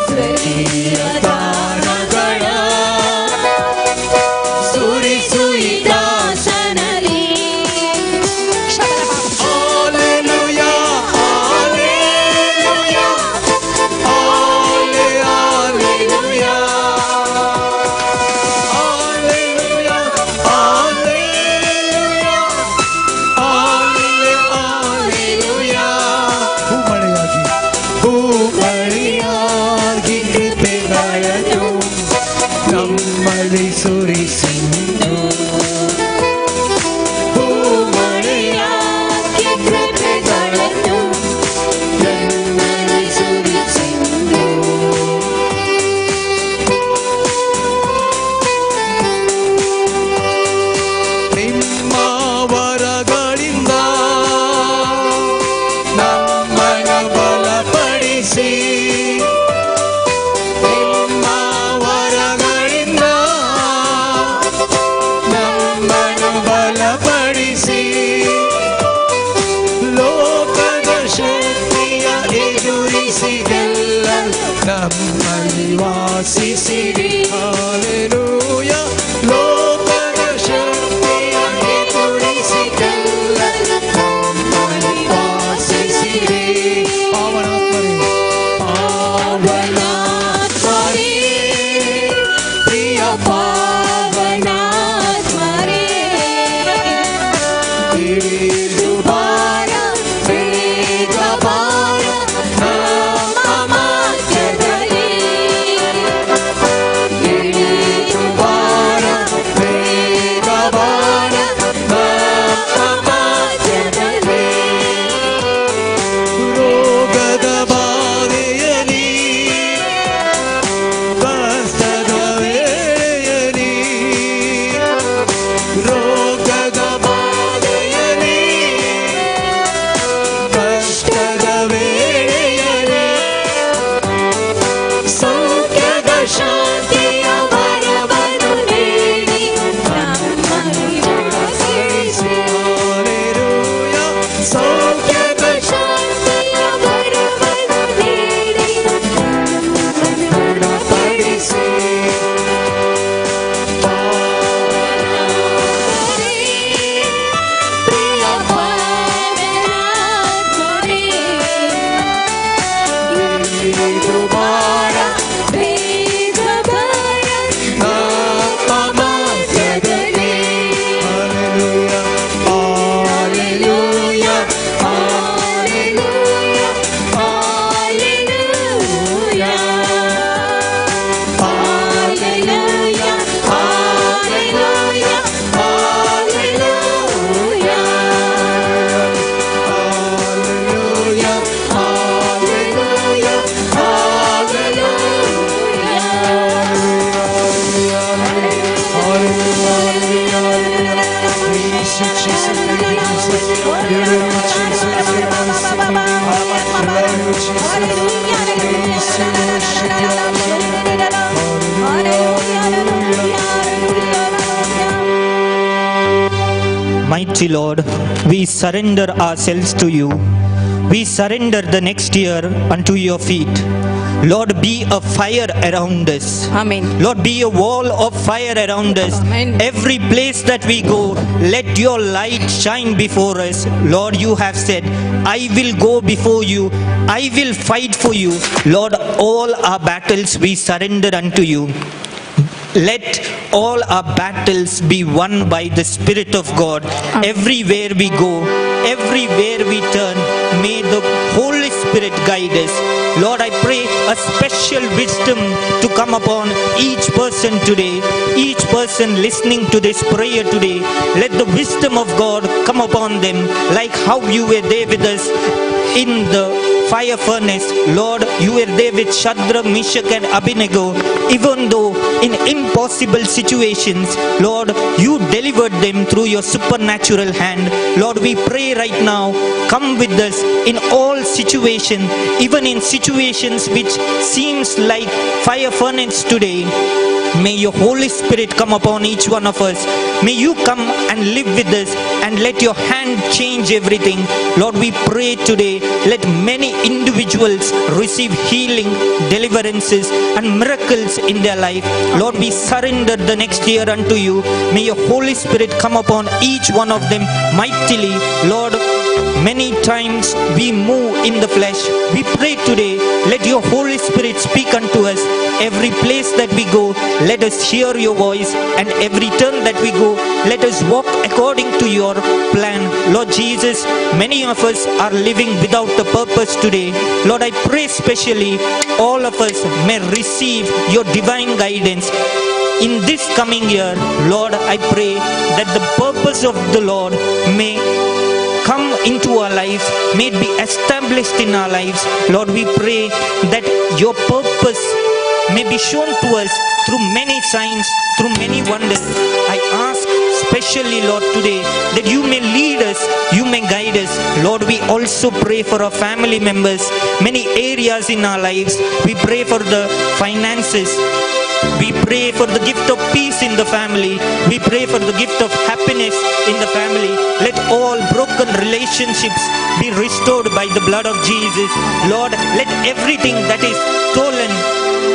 ಸ್ವರ್ಗೀಯ ದಾನಗಳ ಸುರಿಸು ಈ ದಾಸನಲ್ಲಿ. Hallelujah, hallelujah, hallelujah, hallelujah, hallelujah, hallelujah. ಹೂಮಳೆಯಾಗಿ, ಹೂಮಳೆಯಾಗಿ ಕೃಪೆಗಳನ್ನು ನಮ್ಮಲ್ಲಿ ಸುರಿಸಿಂದು. ಹೂಮಳೆಯಾಗಿ ಕೃಪೆಗಳನ್ನು ನಮ್ಮಲ್ಲಿ ಸುರಿಸಿಂದು. ನಿಮ್ಮ ವರಗಳಿಂದ ನಮ್ಮನ್ನು ಬಲಪಡಿಸಿ, ನಿಮ್ಮ ವರಗಳಿಂದ ನಮ್ಮನ್ನು ಬಲಪಡಿಸಿ, ಲೋಕದ ಶಕ್ತಿಯ ಎದುರಿಸಿ ಗೆಲ್ಲಲು ನಮ್ಮಲ್ಲಿ ವಾಸಿಸಿರಿ. ಹಾಲೆಲೂಯ. ಲೋಕದ ಶಕ್ತಿಯ ಎದುರಿಸಿ ಗೆಲ್ಲಲು ನಮ್ಮಲ್ಲಿ ವಾಸಿಸಿರಿ. ಪಾವನಾತ್ಮರೇ, ಪಾವನಾತ್ಮರೇ, ಪ್ರಿಯ ಪಾವನಾತ್ಮರೇ, ಇಳಿದು ಬಾರ, ಬೇಗ ಬಾರ ನಮ್ಮ ಮಧ್ಯದಲ್ಲಿ. ಇಳಿದು ಬಾರ, ಬೇಗ ಬಾರ ನಮ್ಮ ಮಧ್ಯದಲ್ಲಿ. ರೋಗದ ಬಾಧೆಯಲಿ, ಕಷ್ಟದ ವೇಳೆಯಲಿ, ರೋಗದ ಬಾಧೆಯಲಿ, ಕಷ್ಟದ ವೇಳೆಯಲಿ, ಸೌಖ್ಯದ ಶಾಂತಿಯ ವರವನ್ನು ನೀಡಿ ನಮ್ಮನ್ನು ವಾಸಿಸು. ಹಾಲೆಲೂಯ. ಸೌಖ್ಯದ ಶಾಂತಿಯ ವರವನ್ನು ನೀಡಿ ನಮ್ಮನ್ನು ಗುಣಪಡಿಸಿ. ಪ್ರಿಯ ಪಾವನಾತ್ಮರೇ, ಇಳಿದು ಬಾರ ಬೇಗ ಬಾರ ನಮ್ಮ ಮಧ್ಯದಲ್ಲಿ. Hallelujah, hallelujah, hallelujah, hallelujah, hallelujah, hallelujah, hallelujah. Hallelujah, hallelujah, Praise you, Jesus. Praise you, Jesus. Love you, Jesus. Praise you, worship you. Hallelujah. Mighty Lord, we surrender ourselves to you. We surrender the next year unto your feet. Lord, be a fire around us. Amen. Lord, be a wall of fire around us. Amen. Every place that we go, let your light shine before us. Lord, you have said, I will go before you. I will fight for you. Lord, all our battles we surrender unto you. Let all our battles be won by the Spirit of God. Everywhere we go, everywhere we turn, may the Holy Spirit guide us. Lord, I pray a special wisdom to come upon each person today, each person listening to this prayer today. Let the wisdom of God come upon them, like how you were there with us in the fire furnace. Lord, you were there with Shadrach, Meshach and Abednego. Even though in impossible situations, Lord, you delivered them through your supernatural hand. Lord, we pray right now, come with us in all situations, even in situations which seems like fire furnace today. May your Holy Spirit come upon each one of us. May you come and live with us and let your hand change everything. Lord, we pray today, let many individuals receive healing, deliverances and miracles in their life. Lord, we surrender the next year unto you. May your Holy Spirit come upon each one of them mightily. Lord, many times we move in the flesh. We pray today, let your Holy Spirit speak unto us. Every place that we go, let us hear your voice, and every turn that we go, let us walk according to your plan. Lord Jesus, many of us are living without the purpose today. Lord, I pray specially, all of us may receive your divine guidance. In this coming year, Lord, I pray that the purpose of the Lord may come into our lives, may it be established in our lives. Lord, we pray that your purpose may be shown to us through many signs, through many wonders. I ask especially, Lord, today that you may lead us, you may guide us. Lord, we also pray for our family members, many areas in our lives. We pray for the finances. We pray for the gift of peace in the family. We pray for the gift of happiness in the family. Let all broken relationships be restored by the blood of Jesus. Lord, let everything that is stolen,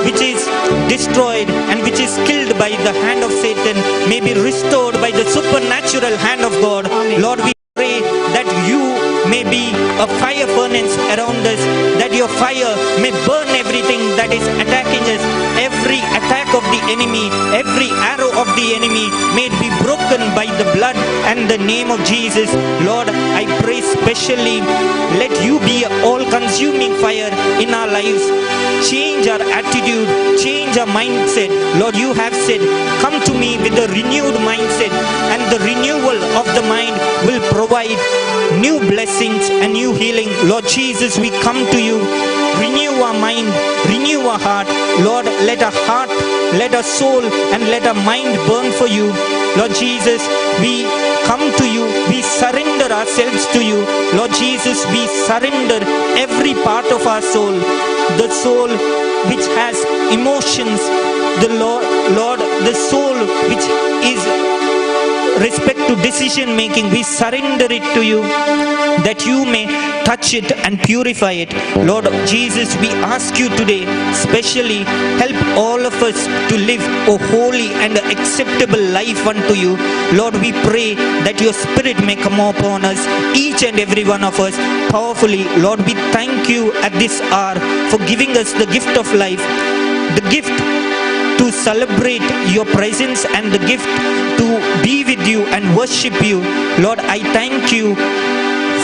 which is destroyed and which is killed by the hand of Satan, may be restored by the supernatural hand of God. Amen. Lord, we pray that you may be a fire furnace around us, that your fire may burn everything that is attacking us. Every attack of the enemy, every arrow of the enemy may it be broken by the blood and the name of Jesus. Lord, I pray specially, let you be an all-consuming fire in our lives. Change our attitude, change our mindset. Lord, you have said, come to me with a renewed mindset, and the renewal of the mind will provide new blessings and new healing. Lord Jesus, we come to you. Renew our mind, renew our heart. Lord, let our heart, let our soul, and let our mind burn for you. Lord Jesus, we come to you. We surrender ourselves to you. Lord Jesus, we surrender every part of our soul. The soul which has emotions, the Lord, the soul which is respect to decision making, we surrender it to you, that you may touch it and purify it. Lord Jesus, we ask you today, especially help all of us to live a holy and acceptable life unto you. Lord, we pray that your spirit may come upon us, each and every one of us, powerfully. Lord, we thank you at this hour for giving us the gift of life, the gift to celebrate your presence and the gift to be with you and worship you. Lord, I thank you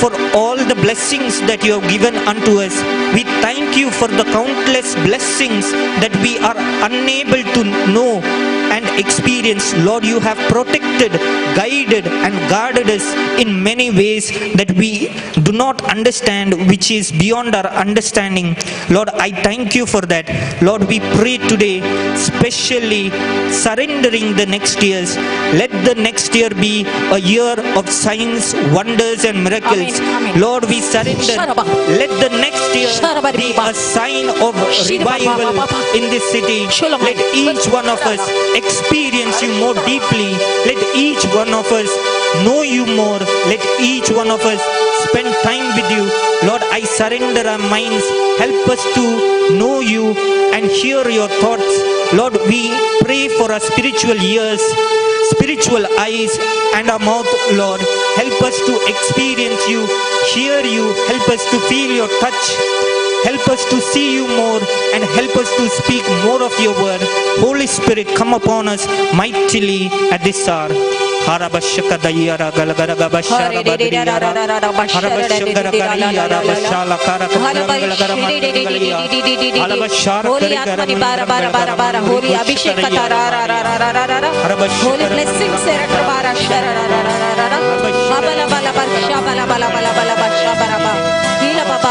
for all the blessings that you have given unto us. We thank you for the countless blessings that we are unable to know and experience. Lord, you have protected, guided and guarded us in many ways that we do not understand, which is beyond our understanding. Lord, I thank you for that. Lord, we pray today, especially surrendering the next years. Let the next year be a year of signs, wonders and miracles. Amen. Amen. Lord, we surrender. Sharaba. Let the next year Sharaba be a sign of Shiraba. revival in this city. Shalom. Let each one of us experience you more deeply. Let each one of us know you more. Let each one of us spend time with you. Lord, I surrender our minds. Help us to know you and hear your thoughts. Lord, we pray for our spiritual ears, spiritual eyes and our mouth, Lord. Help us to experience you, hear you. Help us to feel your touch. Help us to see you more and help us to speak more of your word. Holy Spirit, come upon us mightily at this hour. Holy Atmani bara bara bara bara Holy Abhishek ra ra ra ra ra ra ra Holy blessings ra bara shara ra ra ra ra ra Bala bala bala bala bala bala bala bala bala ba Hila baba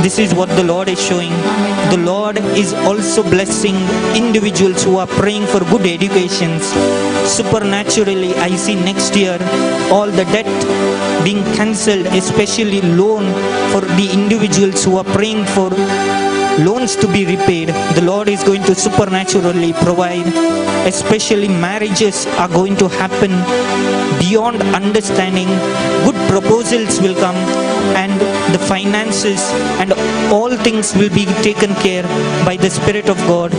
This is what the Lord is showing. The Lord is also blessing individuals who are praying for good educations. Supernaturally, I see next year all the debt being cancelled, especially loan for the individuals who are praying for loans to be repaid. The Lord is going to supernaturally provide. Especially marriages are going to happen beyond understanding. Good proposals will come, and the finances and all things will be taken care by the Spirit of God.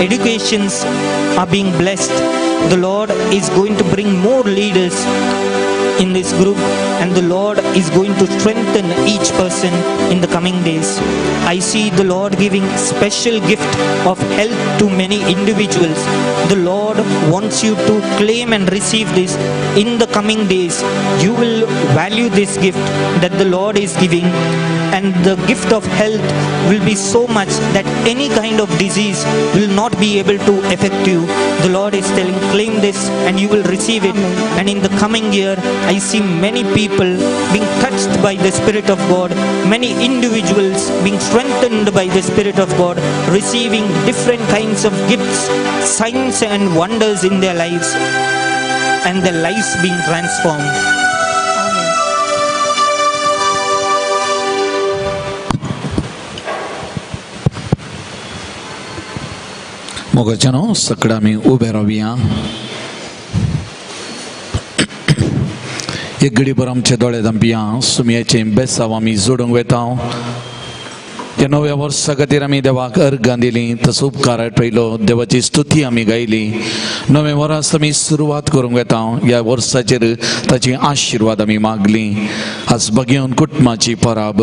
Educations are being blessed. The Lord is going to bring more leaders in this group, and the Lord is going to strengthen each person in the coming days. I see the Lord giving special gift of health to many individuals. The Lord wants you to claim and receive this in the coming days. You will value this gift that the Lord is giving, and the gift of health will be so much that any kind of disease will not be able to affect you. The Lord is telling, claim this and you will receive it. And in the coming year, I see many people being touched by the Spirit of God, many individuals being strengthened by the Spirit of God, receiving different kinds of gifts, signs and wonders in their lives, and their lives being transformed. मोगाच्यानो सगळं आमी उबे रावया. एक घडीभर आमचे दोळे धांपया. सुमयाचें बेसांव आमी जोडूंक वेता. त्या नव्या वर्सा खातीर आमी देवाक अर्गां दिली, तसो उपकार आठयलो, देवाची स्तुती आमी गायली. नवें वर्स आमी सुरवात करूंक वेता. ह्या वर्साचेर ताची आशिर्वाद आमी मागली. आज बगेवन कुटुंबाची पराब,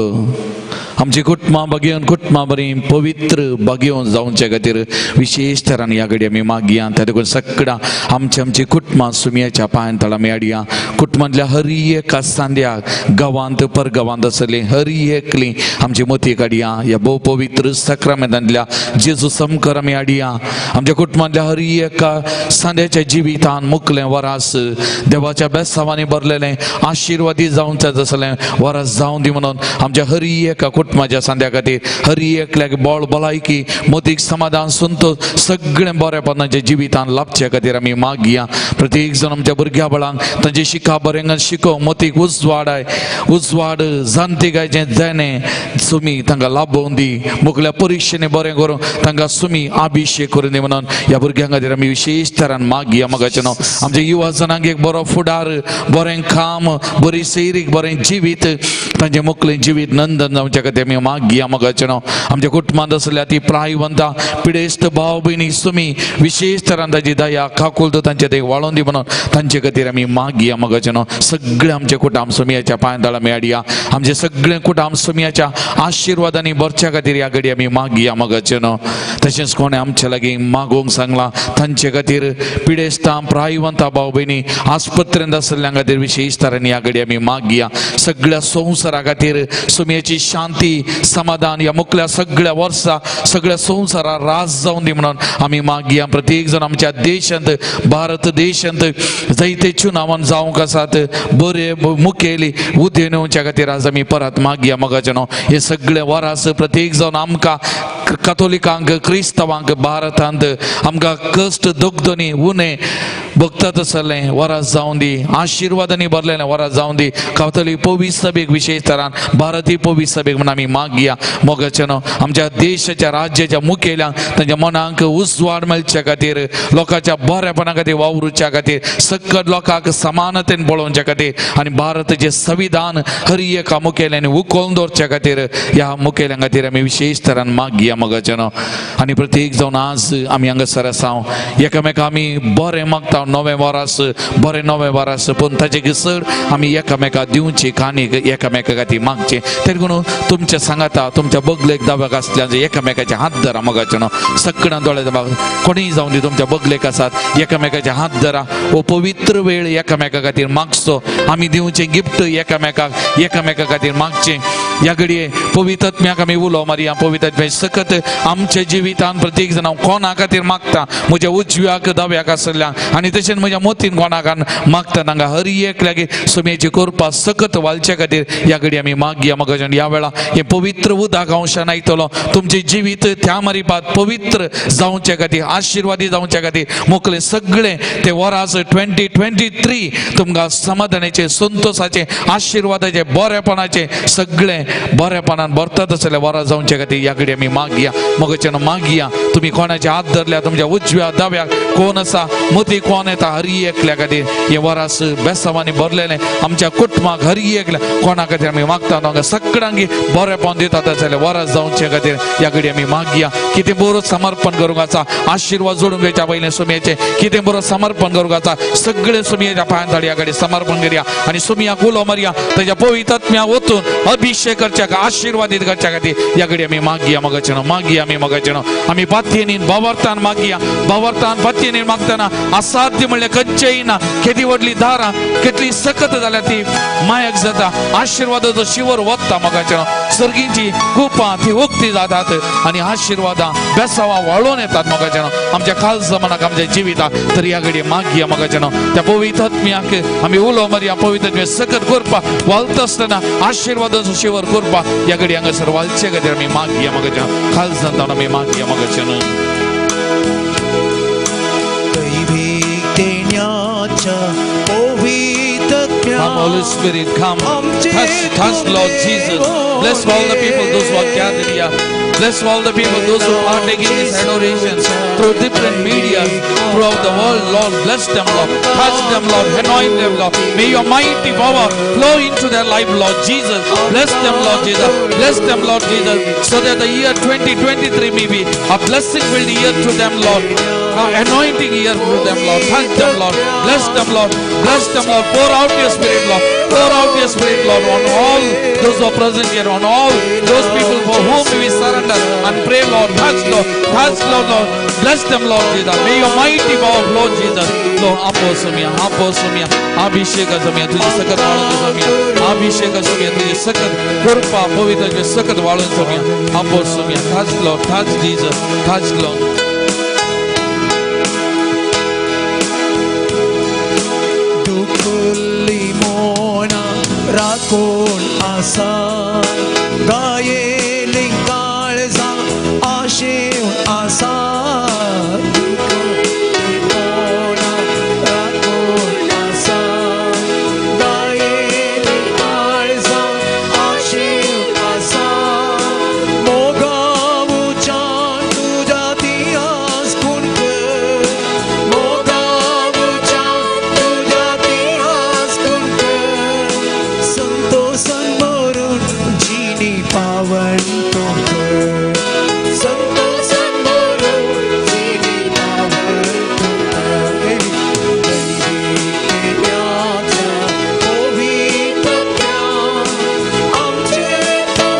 आमची कुटुंबां बगेवन कुटुंबां बरीं पवित्र बगेवन जावचे खातीर विशेश तरान ह्या घडी आमी मागया. त्या देखून सगळ्या आमची आमची कुटुंबां सुमयाच्या पांयान तळा आमी हाडया. कुटुंबांतल्या हर एका सांद्याक गांवांत परगांवांत आसली हर एकली आमची मती काडया. ह्या भोव पवित्र साक्रामेंतांतल्या जेजू समकर आमी हाडया. आमच्या कुटुंबांतल्या हर एका सांद्याच्या जिवितान मुकलें वरास देवाच्या बेसावांनी भरलेलें आशिर्वादी जावचें आसलें वरास जावन दी म्हणून आमच्या हर एका कुटुंबाच्या सांद्या खातीर हर एकल्याक बळ भलायकी मोतीक समाधान संतोष सगळें बरेपणाच्या जिवितान लाभचे खातीर आमी मागया. प्रत्येक जण आमच्या भुरग्या बळांक तांची शिका बरें शिकोव मोतीक उजवाडाय उजवाड जाणतिकायचें देणें सुमी तांकां लाभोवन दी. मुखल्या परिक्षेने बरें करून तांकां सुमी अभिशेक करून दी म्हणून ह्या भुरग्यां खातीर आमी विशेश तरान मागया. मोगाचें न्हू आमच्या युवा जणांक एक बरो फुडार, बरें काम, बरी सैरीक, बरें जिवीत, तांचें मुखलें जिवीत नंदन जावच्या खातीर आमी मागया. मोगाचें न्हू आमच्या कुटुंबांत आसल्या ती प्रायवंता पिडेस्त भाव भयणी सुमी विशेश तरान ताची दया काकुळट तांचे ते वाळोवन दी म्हणून तांचे खातीर आमी मागया. मोगाचें न्हू सगळें आमचें कुटुंब सुमयाच्या पांयां तळा आमी हाडया. आमचें सगळें कुटुंब सुमयाच्या आशिर्वादांनी भरच्या खातीर ह्या घडी आमी मागया. मोगाचें न्हू तशेंच कोणें आमचे लागीं मागोवंक सांगलां तांचे खातीर पिडेस्तां प्रायवंता भाव भयणी आस्पत्रेंत आसल्या खातीर विशेश तरान ह्या घडी आमी मागया. सगळ्या संवसारा खातीर सुमयाची शांती समाधान ह्या मुखल्या सगळ्या वर्सा सगळ्या संवसारा रास जावन दी म्हणून आमी मागया. प्रत्येक जण आमच्या देशांत भारत देशांत जायते चुनावान जावंक आसात बरे मुखेली उदेवन येवच्या खातीर आज आमी परत मागया. मोगाचें न्हू हे सगळे वरास प्रत्येक जावन आमकां कातोलिकांक क्रिस्तांवांक भारतांत आमकां कश्ट दगदनी उणें भोगतात आसलें वरास जावन दी. आशिर्वादांनी भरलेलें वरास जावन दी. कातोलीक पवित्र सभेक विशेश तरान भारतीय पवित्र सभेक म्हणून आमी मागया. मोगाचें न्हू आमच्या देशाच्या राज्याच्या मुखेल्यांक तांच्या मनांक उजवाड मेळच्या खातीर लोकांच्या बरेपणा खातीर वावरुच्या खातीर सकट लोकांक समानतेन पळोवच्या खातीर आनी भारताचें संविधान हर एका मुखेल्यांनी उखलून दवरच्या खातीर ह्या मुखेल्यां खातीर आमी विशेश तरान मागया. मोगाचें न्हू आनी प्रत्येक जावन आज आमी हांगासर आसा एकामेका आमी बरें मागता नवें वरास बरें नवें वरास पूण ताचे चड आमी एकामेका दिवची काणीक एकामेका खातीर मागचें. तरी म्हणून तुमच्या सांगाता तुमच्या बगलेक दाव्याक आसल्यान एकामेकाचे हात धरा. मोगाचें न्हू सगळ्यां दोळे कोणीय जावन दी तुमच्या बगलेक आसात एकामेकाचे हात धरा. हो पवित्र वेळ एकामेका खातीर मागचो. आमी दिवचें गिफ्ट एकामेकाक एकामेका खातीर मागचें. ह्या घडये पवित्र आमी उलो मारया. पवित्र सकत आमच्या जिवितान प्रत्येक जाण कोणा खातीर मागता, म्हज्या उजव्याक दाव्याक आसल्या आनी तशेंच म्हज्या मोतीन कोणाक मागता, तांकां हर एकल्याक सुमयेची कृपा सकत वालचे खातीर ह्या घडये आमी मागया. मगजन ह्या वेळा हें पवित्र उदक हांव शेणायतलो तुमचें जिवीत त्या मारिपात पवित्र जावचे खातीर, आशिर्वादी जावचे खातीर मोकले सगळे ते वरास 2023 तुमकां समाधानाचे, संतोषाचे, आशिर्वादाचे, बरेपणाचे सगळे बरेपणान भरतात आसले वरां जावचे खातीर ह्या कडेन आमी मागया. मगच्यान मागया. तुमी कोणाचे हात धरल्या, तुमच्या उजव्या दाव्याक कोण आसा, मती कोण येता, हरी एकल्या खातीर हे वरास बेसावांनी भरलेले आमच्या कुटुंबाक हरी एकल्या कोणा खातीर आमी मागता, तांकां सगळ्यांक बरेपण दितात आसले वरास जावचे खातीर ह्या कडेन आमी मागया. कितें बरो समर्पण करूंक आसा, आशिर्वाद जोडून घेवच्या पयलें सुमयेचें कितें बरो समर्पण करूंक आसा, सगळें सुमयेच्या पांयां ह्या कडेन समर्पण करया आनी सुमयाक उलो मारया, ताच्या पवित्र आत्म्या वतून अभिषेक करच्या, आशिर्वादीत करच्या खातीर ह्या कडेन आमी मागया. मगाचें मागया आमी मगाचें आमी पातयेनी भावार्थान मागया. भावार्थान पातयेनी मागतना असाध्य म्हणल्यार खंयचेय ना, केदी व्हडली दारां कितली सकत जाल्यार ती मायक जाता, आशिर्वादाचो शिवर वता. मगाचें सर्गींची कुपां ती उक्ती जातात आनी आशिर्वादां बेसावां वाळोवन येतात. मगाचें आमच्या खास जमानाक आमच्या जिविताक तर ह्या घडये मागया. मगाचें त्या पवित्र आत्म्याक आमी उलो मारया. पवित्र आत्म्या सकत करपा वालता आसतना आशिर्वादाचो शिवर करपा ह्या घडये हांगासर वालचे खातीर आमी मागया. मगाचें खास जाता आमी मागया. मगाचें Come, Holy Spirit, come. Touch, touch, Lord Jesus. Bless all the people, those who are gathered here. Bless all the people, those who are taking this adoration through different media throughout the world. Lord, bless them, Lord. Touch them, Lord. Anoint them, Lord. May your mighty power flow into their life, Lord Jesus. Bless them, Lord Jesus. Bless them, Lord Jesus, so that the year 2023 may be a blessing-filled year to them, Lord. Anointing year to them, Lord. Touch them, Lord. Bless them, Lord. Bless them, Lord. Pour out your Spirit, Lord. Pour out your Spirit, Lord, on all those who are present here, on all those people for whom we surrender and pray, Lord. Touch, Lord. Touch, Lord, Lord. Bless them, Lord Jesus. May your mighty power, Lord Jesus. Lord, आपो सुमिया, आपो सुमिया, अभिषेक सुमिया, तुझे सकत वाळून सुमिया, अभिषेक सुमिया, तुझे सकत कृपा पवित्र तुझे सकत वाळून सुमिया, आपो सुमिया. Touch, Lord. Touch, Jesus. Touch, Lord. राखून आसा गायेली काळजां आशेवन आसा, राखून आसा गायेली काळजां आशेवन आसा, मोगावच्यान तुज्या तियास कुणकर, मोगावच्यान तुज्या तियास कुणकर, संतोषान भरून जिणी पावन तुमकर, संतोषान भरून जिणी पावन तुमकर. पवित्र आमचे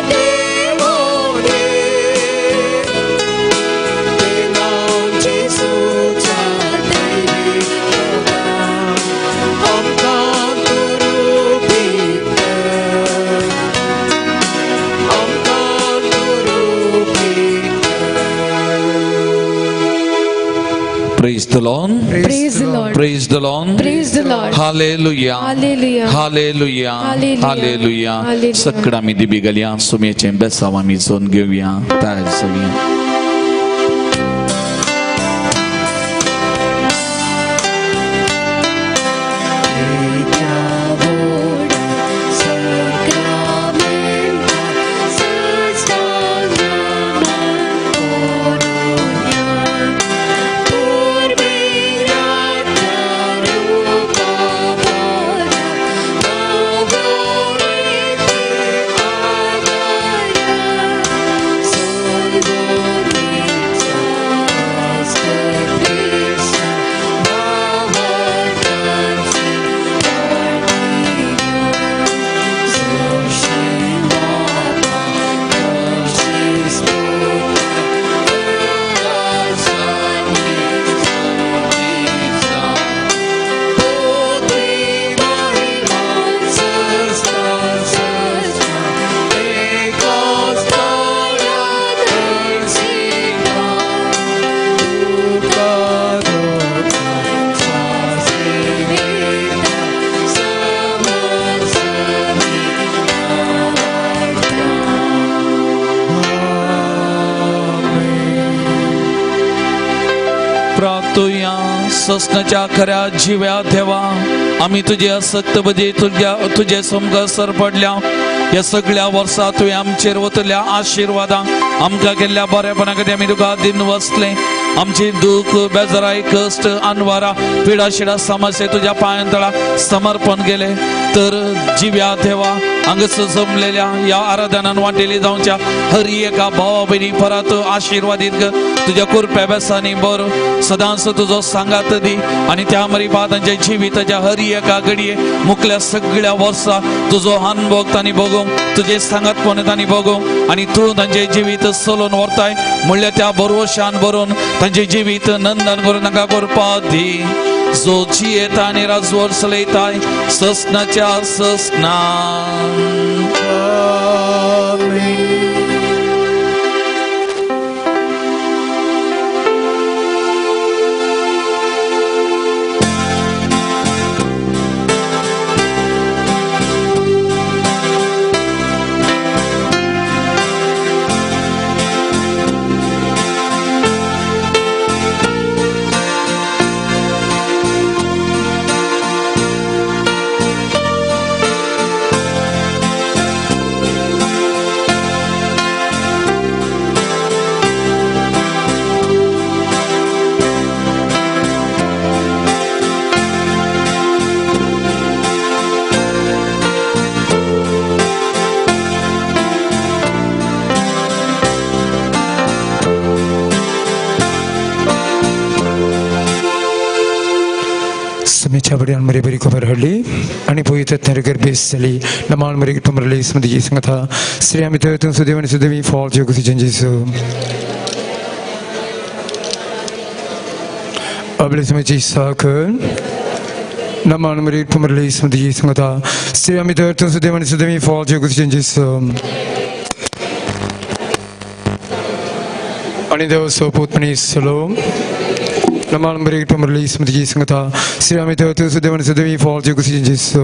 देवोने, जेसूच्या आमकां तुरुपी, आमकां तुरुपी. Praise the Lord. Praise the Lord. Praise the Lord. Praise the Lord. Hallelujah. Hallelujah. Hallelujah. Hallelujah. Hallelujah. Hallelujah. सगळं आमी दिबी घालया, सुमयेचें बेसांव आमी जोन घेवया, तयार जावया. Thank you. ससनाच्या खऱ्या जिव्या देवा, आमी तुजे असक्त बदी तुजे समकार सर पडल्या. ह्या सगळ्या वर्सा तुवें आमचेर वतल्या आशिर्वादां आमकां केल्ल्या बरेपणा खातीर आमी तुका दिन वसले. आमची दूख बेजाराय कश्ट अनवारा पिडा शिडा समस्या तुज्या पांयां तळा समर्पण केले. तर जिव्या देवा, हांगासर जमलेल्या ह्या आराधनान वांटेली जावच्या हर एका भावा भयणी परत आशिर्वादीत कर. तुज्या कुरप्या बेसांनी बरो सदांच तुजो सांगात दी आनी त्या मरिपा तांच्या जिविताच्या हर एका घडये मुखल्या सगळ्या वर्सा तुजो अनभोग तांणी भोगूंक, तुजें सांगातपण तांणी भोगूंक आनी तूं तांचें जिवीत चलोवन व्हरताय म्हणल्यार त्या भरवशान भरून तांचें जिवीत नंदन करून तांकां करपा दी. जो जियेता आनी राजवट चलयताय ससनाच्या ससना. समेच्या बडी मरे बरी खबर हाडली आनी पवित्र गर्भेस जाली. नमाल मरे मरली स्मृती संगता श्री आमी थंय सुदेव आनी सुदेवी फॉल जेगुसी जेजू अबले समेची साखर. नमाल मरे मरली स्मृती संगता श्री आमी थंय सुदेव आनी सुदेवी फॉल जेगुसी जेजू आनी देव सोपूतपणी सलो. नमाल मरे मरली स्मृती संगता श्री आमी थंय सुदेव आनी सुदेवी फॉल जेगुसी जेजू.